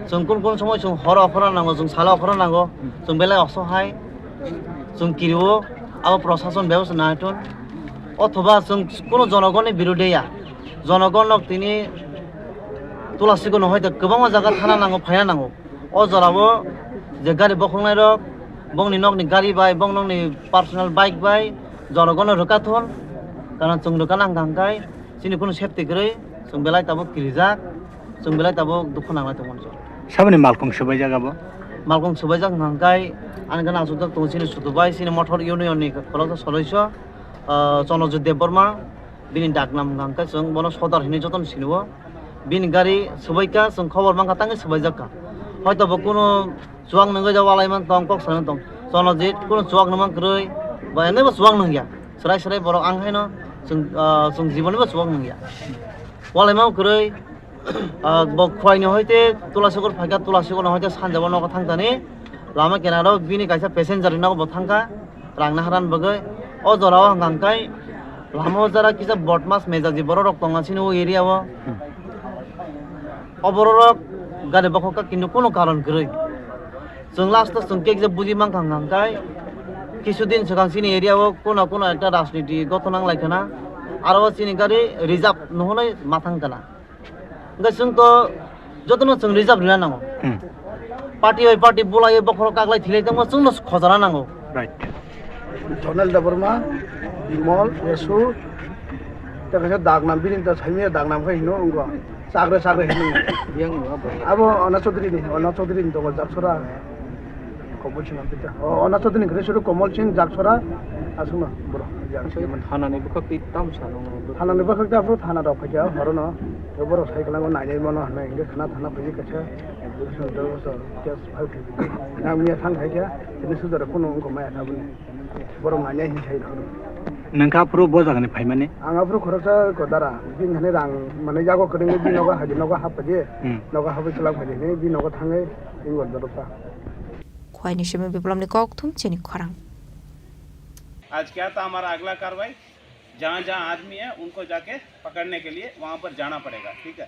Chwng kun kun somoi chwng horo okhorna nango, chwng salo okhorna nango, chwng belai osohai, chwng kirio, abo prosason bebosta nai thun. Othoba chwng kuno jonogonni birodhe ya, jonogon nok tini Tula Sikor no hoite kwbangma jaga thana nango, phaina nango. O jorao je gari bokhoknai rok, bongni nokni gari bai, bong nokni personal bike bai jonogon no rwkha thun, karon chwng rwkha nang thang khai. Chini kunu safety kwrwi, chwng belai tabuk kirijak, chwng belai tabuk dukhu nanglai tongmani chwng. Saboni malkhung swbaijak abo? Malkhung swbaijak hwnkha khe ani gana aswkjak tongo chini Sutu bai, chini Motor Union ni khoroksa soloiso, ah, Chonojit Debbarma, bini daknam hwnkha khe chwng bono Sodar hinwi jotono sinio. Bini gari swbaikha, chwng khobor mankha tangwi swbaijak kha. Hoito bo kunu chuwak nungwi da walai man tong, kok salai man tong. Chonojit kunu chuwak nungma kwrwi, ba ene bo chuwak nungya. Swrai swrai borok ang haino chwng, ah, chwng jiboni bo chuwak nungya. Walai ma kwrwi, ah, bo Khowai ni hoite Tula Sikor phaikha, Tula Sikor ni hoite sanja bo nogo thangkani. Lama kinaro bini kaisa passenger ni nogo bo thangkha. Rang naharani bagwi o jorao hwnkha khe lama o jora kisa bodmas mejaji borok rok tongo chini o area o. Hmm. O borok rok gari bokhok kha kintu kunu karon kwrwi. Chwng last o chwng kekje buji mankha hwnkha khe kisu din swkang chini area o kuno kuno ekta rajniti gothon nang lai khana, aro o chini gari reserve no hwnwi ma thang kana. Hwnkhe chwng to jotono chwng reserve rwna nango. Hmm. Party bai party bulaiwi bokhorok kaklai thilai tongma chwngno khojana nango. Right. Donald Debbarma, Bimol, Yesu, tei kaisa dagnam, bini da saimanya dagnam khe hino wngkha. Chakre chakre hino. Yang abo Ona Chaudhary ni, Ona Chaudhary ni tongo Jaksora. Komol Singh Amtita. O, Ona Chaudhary ni kwrwi suru Komol Singh Jaksora aswkno borok. Aswk thanani bwkhak twi tam sano. Thanani bwkhak twi aphuru thana rok phaikha horono. Tei borok sai kwlangma nainai mano hwnwi hwnkhe khna thana phaiwi kaisa application dol bwswk case file khaikha. Nang miya thang khaikha, tini sudara phone wngkha maya tabukni. Borok nainai hinwi sai horo. Nang kha phuru bo jaga ni phaimani? Ang aphuru khoroksa ko dara, bini thani rang, mane yago kwrwngwi bini nogo haidi nogo haphaidi, Hmm. nogo hapwi kwlak phaidi hinwi bini nogo thangwi ingor doroksa. Khwai ni simi biplop ni kok thum chini khorang. आज क्या था हमारा अगला कार्रवाई? जहाँ जहाँ आदमी है उनको जाके पकड़ने के लिए वहाँ पर जाना पड़ेगा, ठीक है?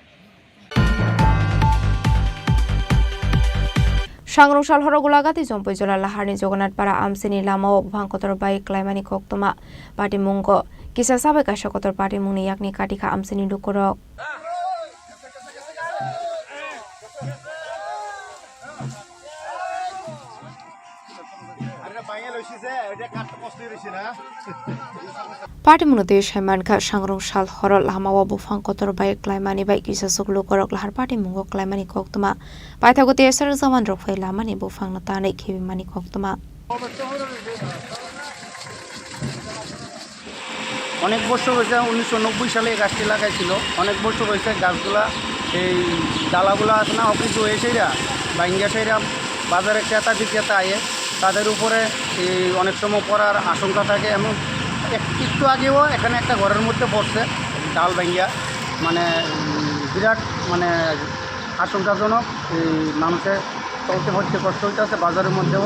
Sangrong sal horo Golagati Jompui Jola Laharni Jogonath Para amchini lamao buphang kotor bai klaimani koktwma. Patimungo kisa sabai kaisa kotor patimungni yakni katikha amchini lukurok. Patimungno tei saimankha, sangrong sal horo lamao buphang kotor bai klaimani bai kisa chuklukorok lahar patimungo klaimani koktwma. Paithago T S R jawanrok phai lamani buphangno tanwi khibimani koktwma. অনেক বছর হয়েছে, উনিশশো নব্বই সালে এই গাছটি লাগাইছিল। অনেক বছর হয়েছে গাছগুলা, এই ডালাগুলা আছে না, অকেজো হয়ে সেরা, ভাঙ্গা সেরা, বাজারে ক্রেতা বিক্রেতা আয়ে, তাদের উপরে এই অনেক সময় পড়ার আশঙ্কা থাকে। এমন এক-, একটু আগেও এখানে একটা ঘরের মধ্যে পড়ছে ডাল ভাঙ্গা, মানে, উম, বিরাট, মানে, আশঙ্কাজনক। এই মানুষের চলতে ফিরতে কষ্ট হইতেছে, বাজারের মধ্যেও,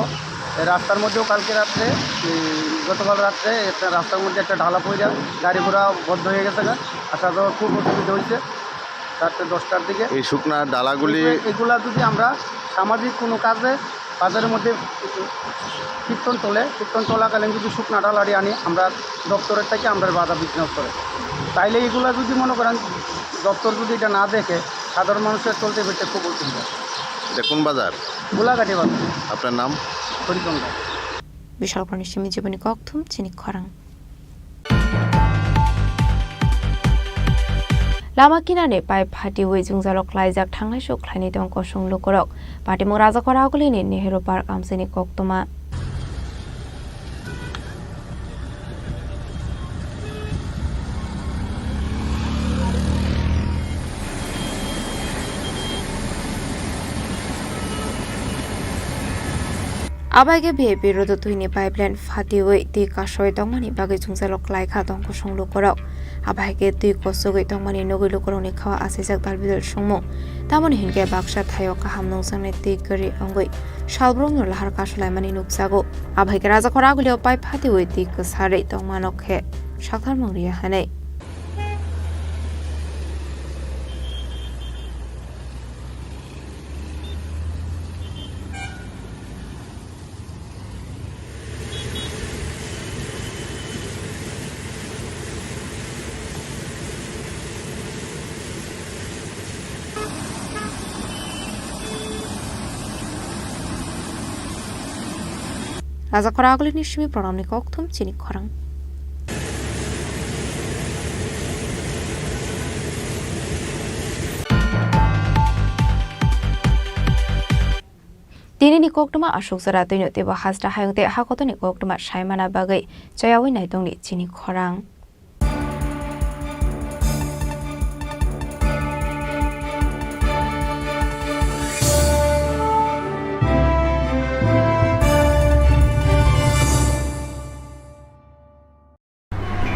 এই রাস্তার মধ্যেও কালকে রাত্রে, এই গতকাল রাত্রে একটা রাস্তার মধ্যে একটা ঢালা পড়ে গাড়ি ঘোড়া বন্ধ হয়ে গেছে গা, আসা যাওয়া খুব অসুবিধা হয়েছে রাত্রে দশটার দিকে। এই শুকনা ডালাগুলি এগুলা, এগুলা যদি আমরা সামাজিক কোনো কাজে বাজারের মধ্যে কীর্তন চলে, কীর্তন চলাকালীন যদি শুকনা ডালাটি আনি আমরা দপ্তরের থেকে আমরা বাধা বিঘ্ন করে, তাইলে এগুলা যদি মনে করেন দপ্তর যদি এটা না দেখে, সাধারণ মানুষের চলতে ফিরতে খুব অসুবিধা। এটা কোন বাজার? গোলাঘাটি বাজার। আপনার নাম? Harichandra. Bishalpurni simi jiboni kokthum chini khorang. Lama kinani pipe phatiwi jwngjalo klaijak thangnai suk khlaini tong kosong lukurok. Patimung Rajakhor Agulini Nehru Park amchini koktwma. Abai khe V I P road o twini pipeline phatiwi twi kasoi tongmani bagwi jwngjalo klaikha tong kosong lukurok. Abai khe twi kosogwi tongmani nugwi lukurokni khao achaijak dalbidal songmung. Tamoni hinkhe baksa thaio kaham nungjaknai twi kwrwi wngwi salbrumno lahar kasulaimani nukjago. Abai khe Rajakhor Agulio pipe phatiwi twi kwsarwi tongmano khe sakharmung riya hinwi. Rajakhor Agulini simi program ni kokthum chini khorang. Tini ni koktwma aswk jora twino teibo hasta hayung tei hakotor ni koktwma saimana bagwi chayawi naitongni chini khorang.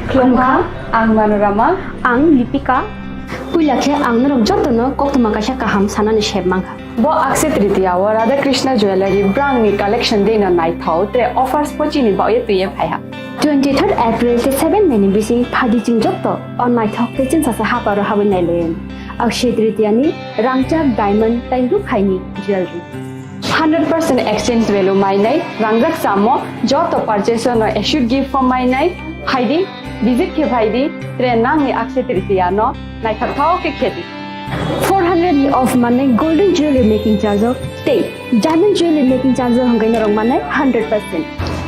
Khulumkha, ang Manorama. Ang Lipika. Puila khe ang norok jotono koktwma kaisa kaham sanani sep mankha. Bo Akshaya Tritiya o Radha Krishna Jewellery brangni collection dino naithok tre offers pochini baoye twiye phaiha. Twenty-third April tei seven May ni bising phadi chwng joto o naithok tei chwngsasa haparo habwi nailaio. Akshaya Tritiya ni rangchak diamond tei rukhaini jewellery. Hundred percent exchange value mainai, rangjak samo, joto purchase no assured gift form mainai, phaidi, visit khe phaidi, tre nangni Akshaya Tritiya no naithok thao khe khedi. Four hundred off manai golden jewelry making charge o tei diamond jewelry making charge o hwnkhai norok manai hundred percent.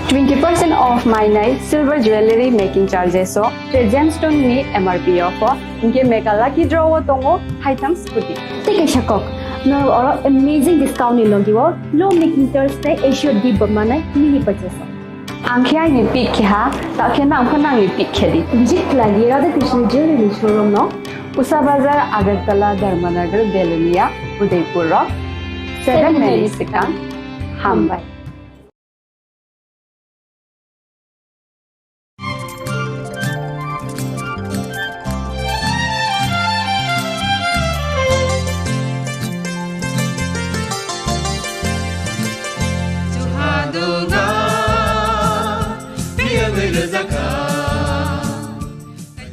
Twenty percent off mainai silver jewelry making charges o tre gemstone ni M R P o pho. Hinkhe mega lucky draw o tongo haitham scooty. Tei kaisa kok, norok oro amazing discount ni logi o low making charge tei assured gift bo manai mini purchase o. Ang khe aini pick khe ha, ta khe nang pho nangni pick khe di. Visit khlai di Radha Krishna Jewelry ni showroom no, Usha Bazar, Agartala, Dharmanagar, Belonia, Udaipur o. Seven May ni swkang. Hambai.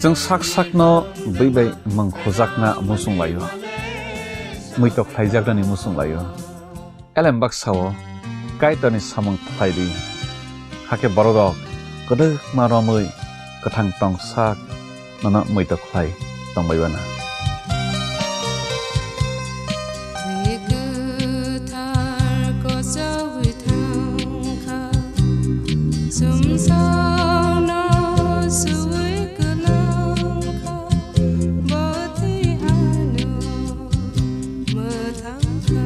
Chwng sak sakno bwi bai mung khujakna muchung laio, muitok khlaijaknani muchung laio. Elem baksa-o Kaitorni samung khlai di, hakhe bororok kwdwkma romwi kwthang tong sak nono muitok khlai tongbai uana. Twi kwthar kochogwi thangkha, sumsokno suwi kwlangkha, bo twi ano mwthangkha.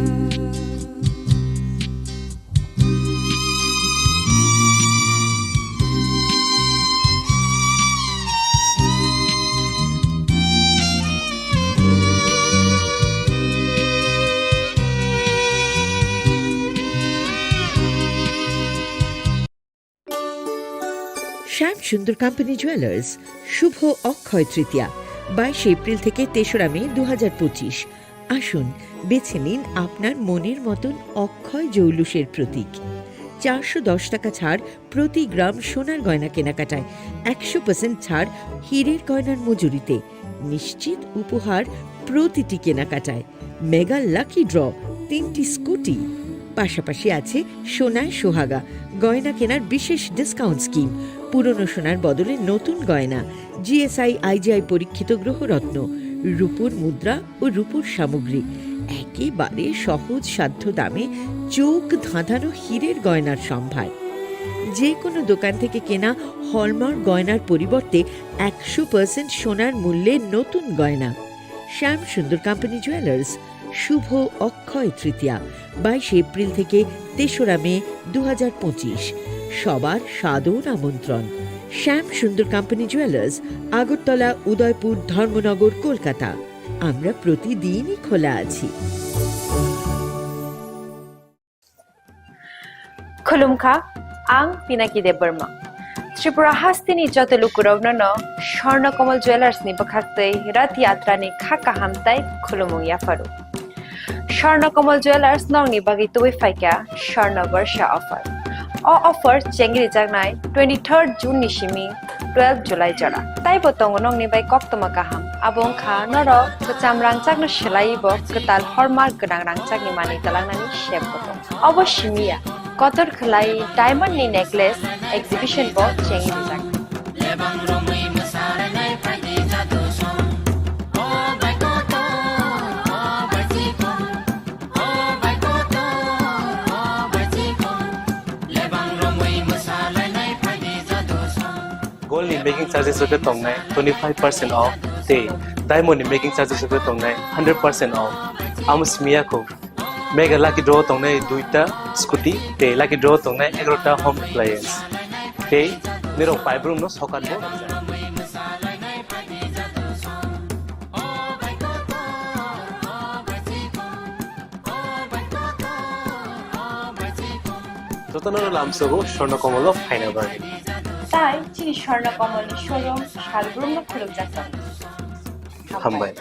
Shyam Sundar Company Jewelers, শুভ অক্ষয় তৃতীয়া, বাইশে এপ্রিল থেকে তেসরা মে দু হাজার পঁচিশ। আসুন, বেছে নিন আপনার মনের মতন অক্ষয় জৌলুসের প্রতীক। চারশো দশ টাকা ছাড় প্রতি গ্রাম সোনার গয়না কেনাকাটায়, একশো পার্সেন্ট ছাড় হীরের গয়নার মজুরিতে, নিশ্চিত উপহার প্রতিটি কেনাকাটায়। মেগা লাকি ড্র, তিনটি স্কুটি, পাশাপাশি আছে সোনায় সোহাগা, গয়না কেনার বিশেষ ডিসকাউন্ট স্কিম, পুরনো সোনার বদলে নতুন গয়না, জিএসআই আইজিআই পরীক্ষিত গ্রহরত্ন, রূপোর মুদ্রা ও রূপোর সামগ্রী, একেবারে সহজ সাধ্য দামে চোখ ধাঁধানো হীরের গয়নার সম্ভার। যে কোনো দোকান থেকে কেনা হলমার্ক গয়নার পরিবর্তে একশো পার্সেন্ট সোনার মূল্যে নতুন গয়না। শ্যাম সুন্দর কোম্পানি জুয়েলার্স, শুভ অক্ষয় তৃতীয়া, বাইশে এপ্রিল থেকে তেসরা মে দু হাজার পঁচিশ। সবার সাদর আমন্ত্রণ। শ্যাম সুন্দর কোম্পানি জুয়েলার্স, আগরতলা, উদয়পুর, ধর্মনগর, কলকাতা। আমরা প্রতিদিনই খোলা আছি। Khulumkha, ang Pinaki Debbarma. Tripura hasteni joto lukurokno no Swarna Kamal Jewellers ni bwkhaktwi Rath Yatra ni kha kaham tai khulumung yapharu. Swarna Kamal Jewellers nokni bagwi tubui phaikha Swarna Barsha offer. O offer chengrijaknai twenty-third June ni simi twelve July jora. Taibo tongo nokni bai koktwma kaham. Abo wngkha norok kwcham rangchakno swlaiwi bo kwtal hallmark gwnang rangchakni manwi twlangnani sep bo tongo. Obo simi ya, kotor khwlai diamond ni necklace exhibition bo chengwi rijak. Gold ni making charges rok khe tongnai twenty five percent off tei diamond ni making charges rok khe tongnai hundred percent off. Amo simi ya kho. Mega lucky draw tongnai duita scooty tei lucky draw tongnai egarota home appliance. Tei nirok paibrumno sokat bo rijak. Jotono lamsogo Swarna Kamal o phaina bagwi. Tai chini Swarna Kamal ni showroom salbrumno khulumjak tongo. Hambai.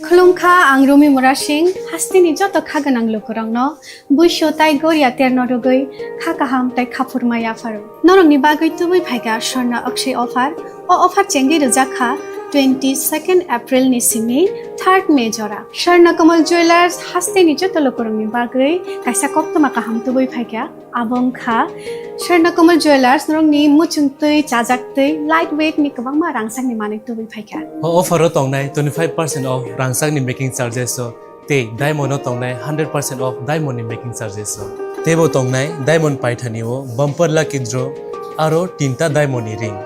Khulumkha, ang Rumi Murasing, hasteni joto kha gwnang lukurokno buiso tai goria terno rwgwi kha kaham tai khaphurma yapharo. Norokni bagwi tubui phaikha Swarna Akshay offer. O offer chengwi rwjak kha twenty-second April ni simi third May jora. Swarna Kamal Jewellers hasteni joto lukurokni bagwi kaisa koktwma kaham tubui phaikha. Abo wngkha Swarna Kamal Jewellers, norokni muchungtwi, chajaktwi, light weight ni kwbangma rangchakni manwi tubui phaikha. O offer o tongnai twenty five percent off rangchakni making charges o tei diamond o tongnai hundred percent off diamond ni making charges o. Teibo tongnai diamond paithani o bumper lucky draw aro tinta diamond ni ring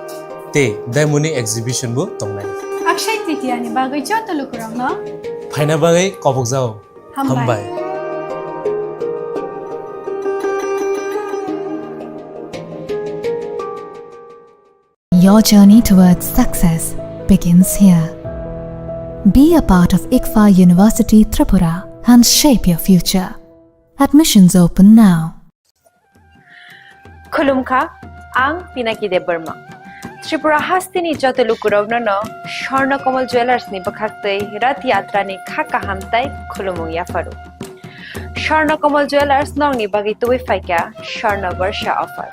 tei diamond ni exhibition bo tongnai. Akshay Tritiya ni bagwi joto lukurokno phaina bagwi kobokjao. Hambai. Hambai. Your journey towards success begins here. Be a part of ICFA University Tripura and shape your future. Admissions open now. Khulumkha, ang Pinaki Debbarma. Tripura hasteni joto lukurokno no Swarna Kamal Jewellers ni bwkhaktwi Rath Yatra ni kha kaham tai khulumung yapharu. Swarna Kamal Jewelers nokni bagwi tubui phaikha Swarna Barsha offer.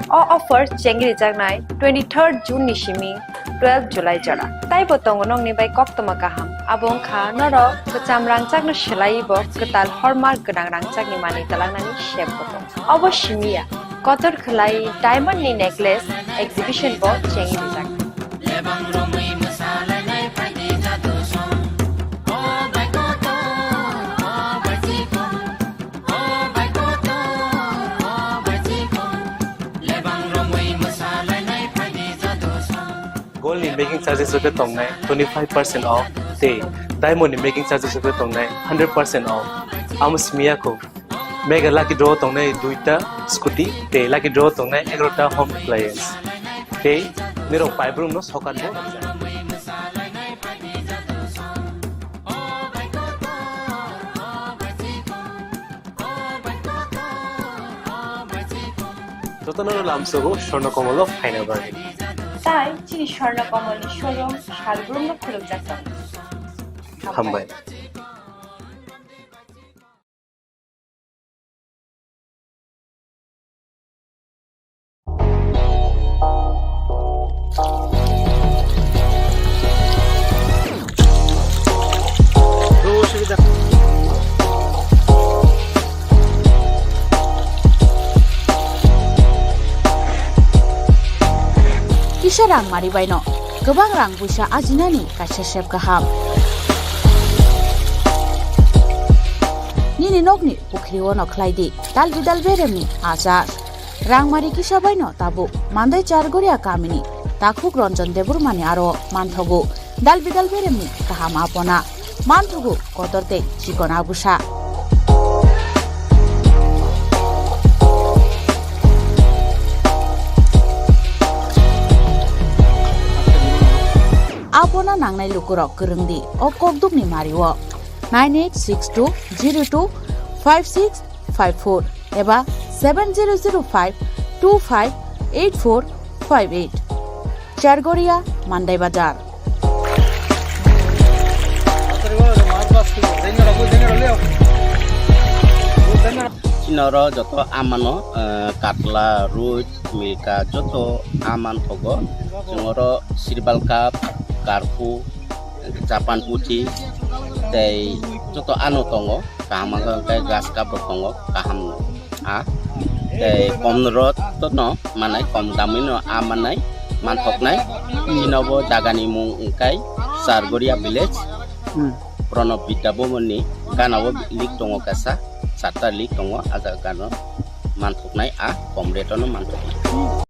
O offer chengrijaknai twenty-third June ni simi twelve July jora. Taibo tongo nokni bai koktwma kaham. Abo wngkha norok kwcham rangchakno swlaiwi bo kwtal hallmark gwnang rangchakni manwi twlangnani sep bo tongo. Obo simi ya, kotor khwlai diamond ni necklace exhibition bo chengrijak. Gold ni making charges rok khe tongnai twenty five percent off tei diamond ni making charges rok khe tongnai hundred percent off. Amo simi ya kho. Mega lucky draw tongnai duita scooty tei lucky draw tongnai egarota home appliance. Tei nirok paibrumno sokan bo rwjak. Jotono lamsogo Swarna Kamal o phaina bagwi. Tai chini Swarna Kamal ni showroom salbrumno khulukjak tongo. Hambai. Kisa rang mari baino kwbang rang buisa ajinani kaisa sep kaham. Nini nokni pukhri ono khlai di dal bidal beremni achar. Rangmari kisa baino tabuk Mandai Chargoria kamini takhuk Ranjan Debbarmani aro manthogo dal bidal beremni kaham apona. Manthogo kotor tei chikon abusa. Apona nangnai lukurok kwrwng di o kokdukni mario nine eight six two zero two five six five four eba seven zero zero five two five eight four five eight. Chargoria, Mandai Bazar. Chini oro joto amano, eh, katla, ruit, milka, joto aman thogo. Chwng oro sirbal cup, karpu, Japan puthi, tei joto ano tongo. Kaham wngkha hwnkhe grass cup bo tongo, kaham no. A, tei kom rot no manai, kom damwi no a manai, manthoknai. Chini bo jaga ni mung wngkha Chargoria village. Hmm. Pranab Vidya Bhavan ni gana o link tongo kaisa, charta link tongo, a jaga no manthoknai, a kom rate no manthoknai.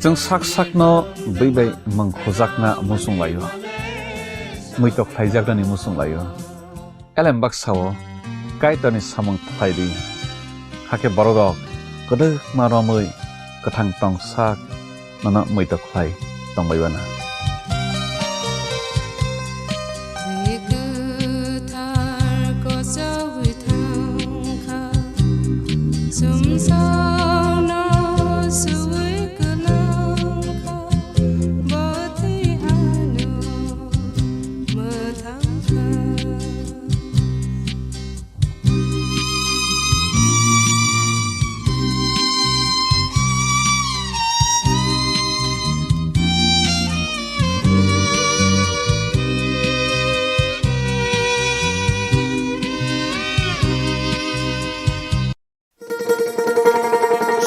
Chwng sak sakno bwi bai mung khujakna muchung laio, muitok khlaijaknani muchung laio. Elem baksa-o Kaitorni samung khlai di, hakhe bororok kwdwkma romwi kwthang tong sak nono muitok khlai tongbai bana. Bwrwi kwthar kochogwi thangkha, chumsokno suwi kwlangkha, bo twi ano mwthangkha.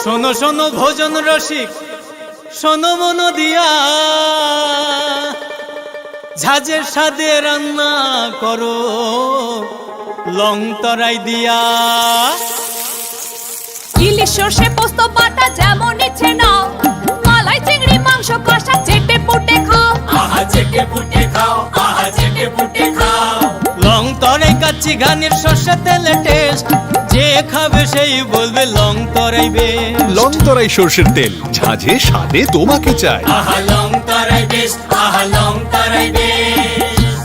শোনো শোনো ভোজন রসিক, শোনো মন দিয়া, ঝাঁঝের স্বাদে রান্না করো লং তরাই দিয়া। ইলিশ সর্ষে পোস্ত বাটা যেমন ইচ্ছে নাও, মালাই চিংড়ি মাংস কষা চেটে পুটে খাও। আহা চেটে পুটে খাও, আহা চেটে পুটে খাও। লং তরাই কাচ্চি ঘানির সর্ষে তেলে টেস্ট, যে খাবে সেই বলবে লং তরাই বেস্ট। লং তরাই সর্ষের তেল, ঝাঁঝে স্বাদে তোমাকে চাই। আহা লং তরাই বেস্ট, আহা লং তরাই বেস্ট।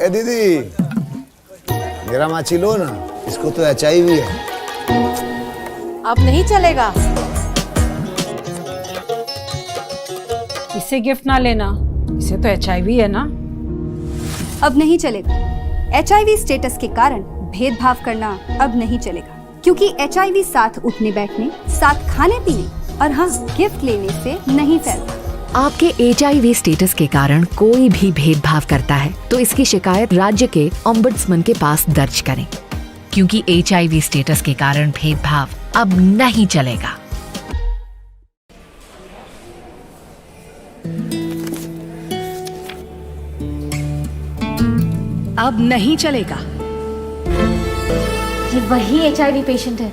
ए दीदी, मेरा माची लो ना, इसको तो एचआईवी है। अब नहीं चलेगा। इसे गिफ्ट ना लेना, इसे तो एचआईवी है ना। अब नहीं चलेगा। एचआईवी स्टेटस के कारण भेदभाव करना अब नहीं चलेगा, क्योंकि एचआईवी साथ उठने बैठने, साथ खाने पीने और हाँ, गिफ्ट लेने से नहीं फैलता। आपके एचआईवी स्टेटस के कारण कोई भी भेदभाव करता है तो इसकी शिकायत राज्य के ओम्बड्समैन के पास दर्ज करें, क्योंकि एचआईवी स्टेटस के कारण भेदभाव अब नहीं चलेगा। अब नहीं चलेगा। ये वही एचआईवी पेशेंट है,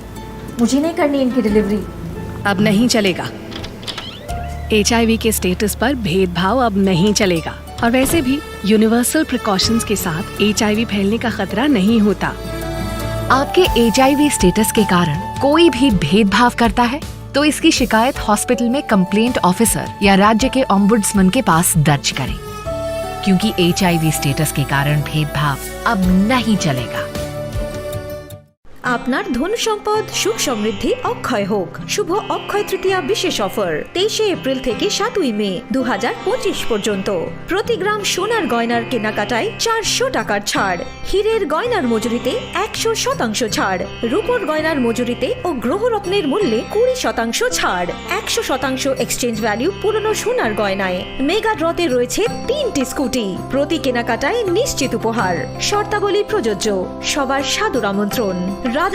मुझे नहीं करनी इनकी डिलीवरी। अब नहीं चलेगा। एचआईवी के स्टेटस पर भेदभाव अब नहीं चलेगा। और वैसे भी यूनिवर्सल प्रिकॉशंस के साथ एचआईवी फैलने का खतरा नहीं होता। आपके एचआईवी स्टेटस के कारण कोई भी भेदभाव करता है तो इसकी शिकायत हॉस्पिटल में कंप्लेंट ऑफिसर या राज्य के ओम्बड्समैन के पास दर्ज करें, क्योंकि एचआईवी स्टेटस के कारण भेदभाव अब नहीं चलेगा। আপনার ধন সম্পদ সুখ সমৃদ্ধি অক্ষয় হোক। শুভ অক্ষয় তৃতীয়া বিশেষ অফার তেইশে এপ্রিল থেকে সাতই মে দু পর্যন্ত। প্রতি গ্রাম সোনার গয়নার কেনাকাটায় চারশো টাকার ছাড়, হীরের গয়নার মজুরিতে একশো শতাংশ ছাড়, রূপোর গয়নার মজুরিতে ও গ্রহরত্নের মূল্যে কুড়ি শতাংশ ছাড়, একশো শতাংশ এক্সচেঞ্জ ভ্যালু পুরনো সোনার গয়নায়। মেগা ড্রতে রয়েছে তিনটি স্কুটি, প্রতি কেনাকাটায় নিশ্চিত উপহার। শর্তাবলী প্রযোজ্য। সবার সাদর আমন্ত্রণ।